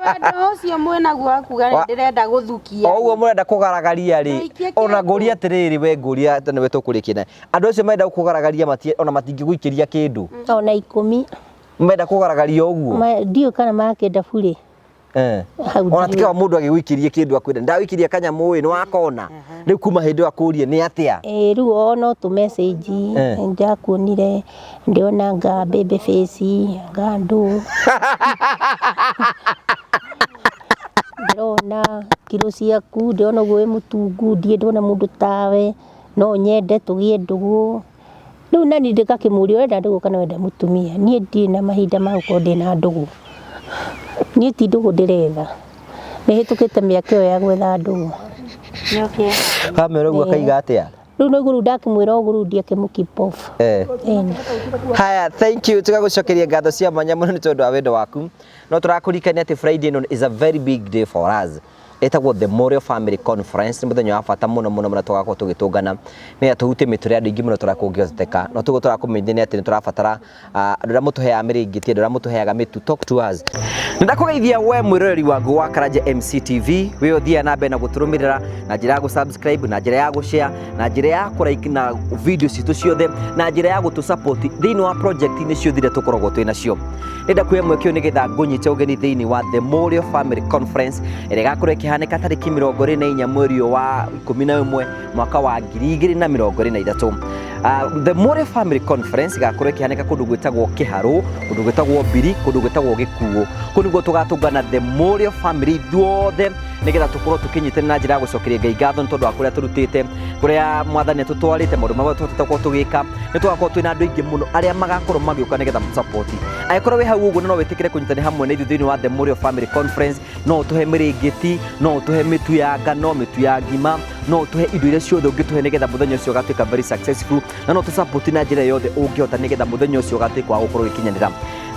wendo ũcio mwĩnaguo wa kuga ndĩrenda gũthukia. O ũguo mũrenda kũgaragaria rĩ, Ndũikie ona kĩndũ. ngũria atĩrĩrĩ, we ngũria atĩ nĩwe tũkũrĩkia naye. Andũ acio marenda kũgaragaria ona matingĩgũikĩria kĩndũ. Ona 10. Marenda kũgaragaria ũguo. Ndiũĩ kana makĩenda burĩ. Hau Ona ndiũĩ. tikaba mũndũ agĩgũikĩrie kĩndũ akwĩra ndagũikĩria kanyamũ ĩ, nĩ wakona. Rĩu kuma hĩndĩ ĩyo akũrie nĩ atĩa? Ĩĩ, rĩu ona tũ message ndakuonire ndĩrona nga baby face nga ndũ ndĩrona kiro ciaku, ndĩrona ũguo wĩ mũtungu, ndirĩ ndona mũndũ tawe, no nyende tũgĩe ndũgũ. Rĩu nani ndĩgakĩmũria ũrenda ndũgũ kana ũrenda mũtumia? Niĩ ndirĩ na mahinda ma gũkorwo ndĩna ndũgũ. Niĩ ti ndũgũ ndĩretha. Nĩhĩtũkĩte mĩaka ĩyo ya gwetha ndũgũ. Wamwĩra ũguo akaiga atĩa? Rĩu nĩguo rĩu ndakĩmwĩra ũguo rĩu ndiakĩmũ keep off. Haya, thank you. Tũgagũcokeria ngatho cia mwanya mũno nĩ tondũ wa wendo waku. No tũrakũririkania atĩ Friday ĩno is a very big day for us. Ĩtagwo The Morio Family Conference, nĩ mũthenya wa bata mũno mũno mũno tũgakorwo tũgĩtũngana nĩgetha tũhutie mĩtũrĩre ya andũ aingĩ mũno tũrĩa kũngĩhoteka. No tũguo tũrakũmenyithia nĩ atĩ nĩ tũrabatara andũ arĩa mũtũheaga mĩrĩngĩti, andũ arĩa mũtũheaga mĩtu, talk to us. Nĩ ndakũgeithia we mwĩroreri wangu wa Karanja MCTV, we ũthiaga na mbere na gũtũrũmĩrĩra na njĩra ya gũ-subscribe, na njĩra ya gũ-share, na njĩra ya kũ-like na video citũ ciothe, na njĩra ya gũtũ-support thĩinĩ wa project-inĩ ciothe iria tũkoragwo twĩ nacio. Nĩndenda kuoya mweke ũyũ nĩgetha ngũnyite ũgeni thĩinĩ wa The Morio Family Conference ĩrĩa ĩgakorwo ĩkĩhanĩka tarĩki 24 mweri ũyũ wa 11 mwaka wa 2023. The Morio Family Conference ĩgakorwo ĩkĩhanĩka kũndũ gwĩtagwo Kĩharũ, kũndũ gwĩtagwo Mbiri, kũndũ gwĩtagwo Gĩkuũ. Kũu nĩguo tũgatũngana The Morio Family ithuothe nĩgetha tũkorwo tũkĩnyitanĩra na njĩra ya gũcokeria Ngai ngatho nĩ tondũ wa kũrĩa tũrutĩte, kũrĩa mwathani atũtwarĩte, maũndũ marĩa tũhotete gũkorwo tũgĩka. Nĩ tũgakorwo twĩna andũ aingĩ mũno arĩa magakorwo magĩũka nĩgetha support. Angĩkorwo wĩ hau ũguo no wĩtĩkĩre kũnyitanĩra hamwe na ithuĩ thĩinĩ wa The Morio Family Conference, no ũtũhe mĩrĩngĩti, no ũtũhe mĩtu ya ngano, mĩtu ya ngima, no ũtũhe indo iria ciothe ũngĩtũhe nĩgetha mũthenya ũcio ũgatuĩka very successful, na no ũtũ-support na njĩra yothe ũngĩhota nĩgetha mũthenya ũcio ũgatuĩka wa gũkorwo ũgĩkinyanĩra.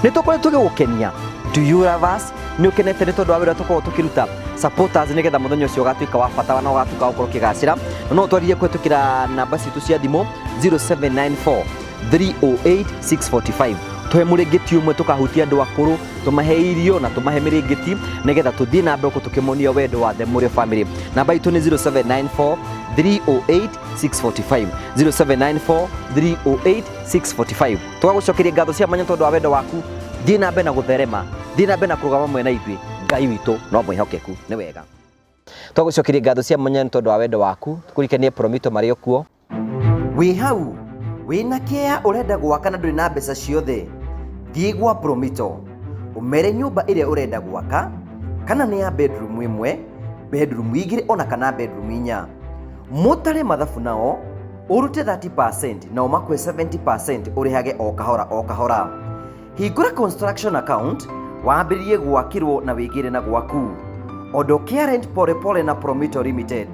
Nĩ tũkoretwo tũgĩgũkenia. Do you love us? Nĩ ũkenete nĩ tondũ wa wĩra tũkoragwo tũkĩruta? Support us nĩgetha mũthenya ũcio ũgatuĩka wa bata na ũgatuĩka wa gũkorwo ũkĩgacĩra. Na no ũtwarĩrie kũhĩtũkĩra namba citũ cia thimũ 0794 308 645. Tũhe mũrĩngĩti ũmwe, tũkahutia andũ akũrũ, tũmahe irio na tũmahe mĩrĩngĩti nĩgetha tũthiĩ na mbere tũkĩmonia wendo wa The Mũrĩo Family. Namba itũ nĩ 0794 308 645, 0794 308 645. Tũgagũcokeria ngatho cia mwanya tondũ wa wendo waku. Thiĩ na mbere na gũtherema, thiĩ na mbere na kũrũgama mwena ithuĩ. Ngai witũ no mwĩhokeku. Nĩ wega twagũcokeria ngatho cia mwanya nĩ tondũ wa wendo waku. Tũkũririkanie Promito marĩ o kuo. Wĩ hau wĩna kĩa ũrenda gwaka na ndũrĩ na mbeca ciothe, thiĩ gwa Promito ũmere nyũmba ĩrĩa ũrenda gwaka, kana nĩ ya bedroom ĩmwe, bedroom igĩrĩ, ona kana bedroom inya. Mũtare mathabu nao, ũrute 30% nao makue 70%, ũrĩhage o kahora o kahora. Hingũra construction account, wambĩrĩrie gwakĩrwo na wĩgĩre na gwaku. Ondokea rent pole pole na Promito Limited.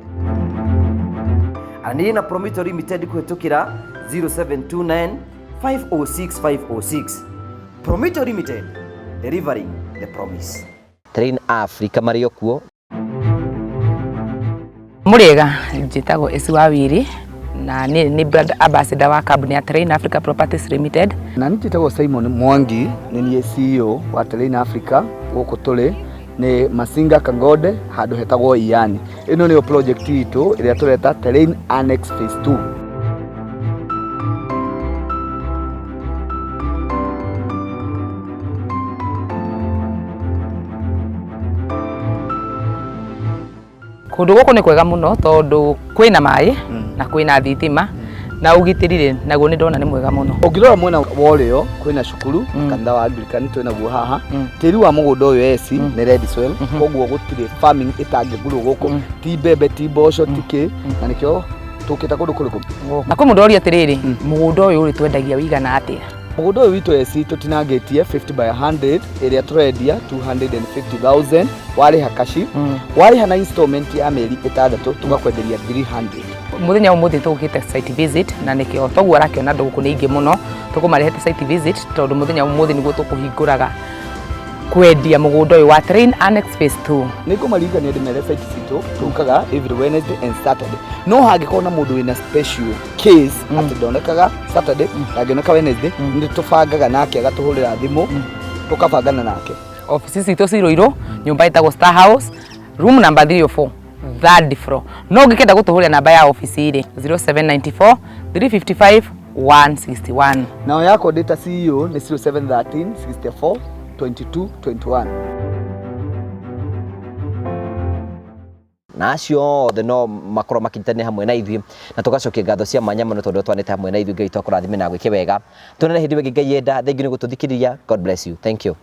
Anĩrĩria na Promito Limited kũhĩtũkĩra 0729 506 506. Promito Limited, delivering the promise. Train Africa marĩ o kuo. Mũrĩega, njĩtagwo Esi wa Wiri na nĩ brand ambassador wa kambuni ya Terrain Africa Properties Limited. Na niĩ njĩtagwo Simon Mwangi, nĩ niĩ CEO wa Terrain Africa. Gũkũ tũrĩ nĩ Masinga Kangode, handũ hetagwo Iyani. Ĩno nĩyo project itũ ĩrĩa tũreta Terrain Annex Phase 2. Kũndũ gũkũ nĩ kwega mũno tondũ kwĩna maĩ na kwĩna thitima na ũgitĩri rĩ naguo nĩ ndona nĩ mwega mũno. Ũngĩrora mwena wa ũrĩo kwĩna cukuru, kanitha wa Anglican twĩnaguo haha. Tĩri wa mũgũnda ũyũ eci nĩ red soil, koguo gũtirĩ farming ĩtangĩgurwo gũkũ, ti mbembe, ti mboco, ti kĩ, na nĩkĩo tũkĩte kũndũ kũrĩkũ. Na kwĩ mũndũ ũroria atĩrĩrĩ, mũgũnda ũyũ rĩ twendagia wĩigana atĩa? Mũgũnda ũyũ witũ eci tũtinangĩtie 50 by 100, ĩrĩa tũrendia 250,000 warĩha kaci. Warĩha na installment ya mĩeri 6, tũgakwenderia 300. Mũthenya ũmũthĩ tũkĩte site visit, na nĩkĩo toguo arakĩona andũ gũkũ nĩ aingĩ mũno. Tũkũmarehete site visit tondũ mũthenya ũmũthĩ nĩguo tũkũhingũraga kwendia mũgũnda ũyũ wa Terrain Annex Phase 2. Nĩ ngũmaririkania ndĩmere site citũ tũkaga every Wednesday and Saturday, no hangĩkorwo na mũndũ wĩna special case atĩ ndonekaga Saturday, ndangĩoneka Wednesday, nĩ tũbangaga nake, agatũhũrĩra thimũ, tũkabangana nake. Ofici citũ ci Ruiru, nyũmba ĩtagwo Star House, room number 304, third floor. No ũngĩkenda gũtũhũrĩra, namba ya ofici rĩ 0794 355 161. Nao yakwa ndĩ ta CEO nĩ 0713 64 22 21. Na acio othe no makorwo makinyitanĩra hamwe na ithuĩ, na tũgacokia ngatho cia mwanya mũno tondũ twanĩte hamwe na ithuĩ. Ngai twakũrathime na gwĩke wega. Tuonane hĩndĩ ĩyo ĩngĩ Ngai yenda. Thank you nĩ gũtũthikĩrĩria. God bless you. Thank you.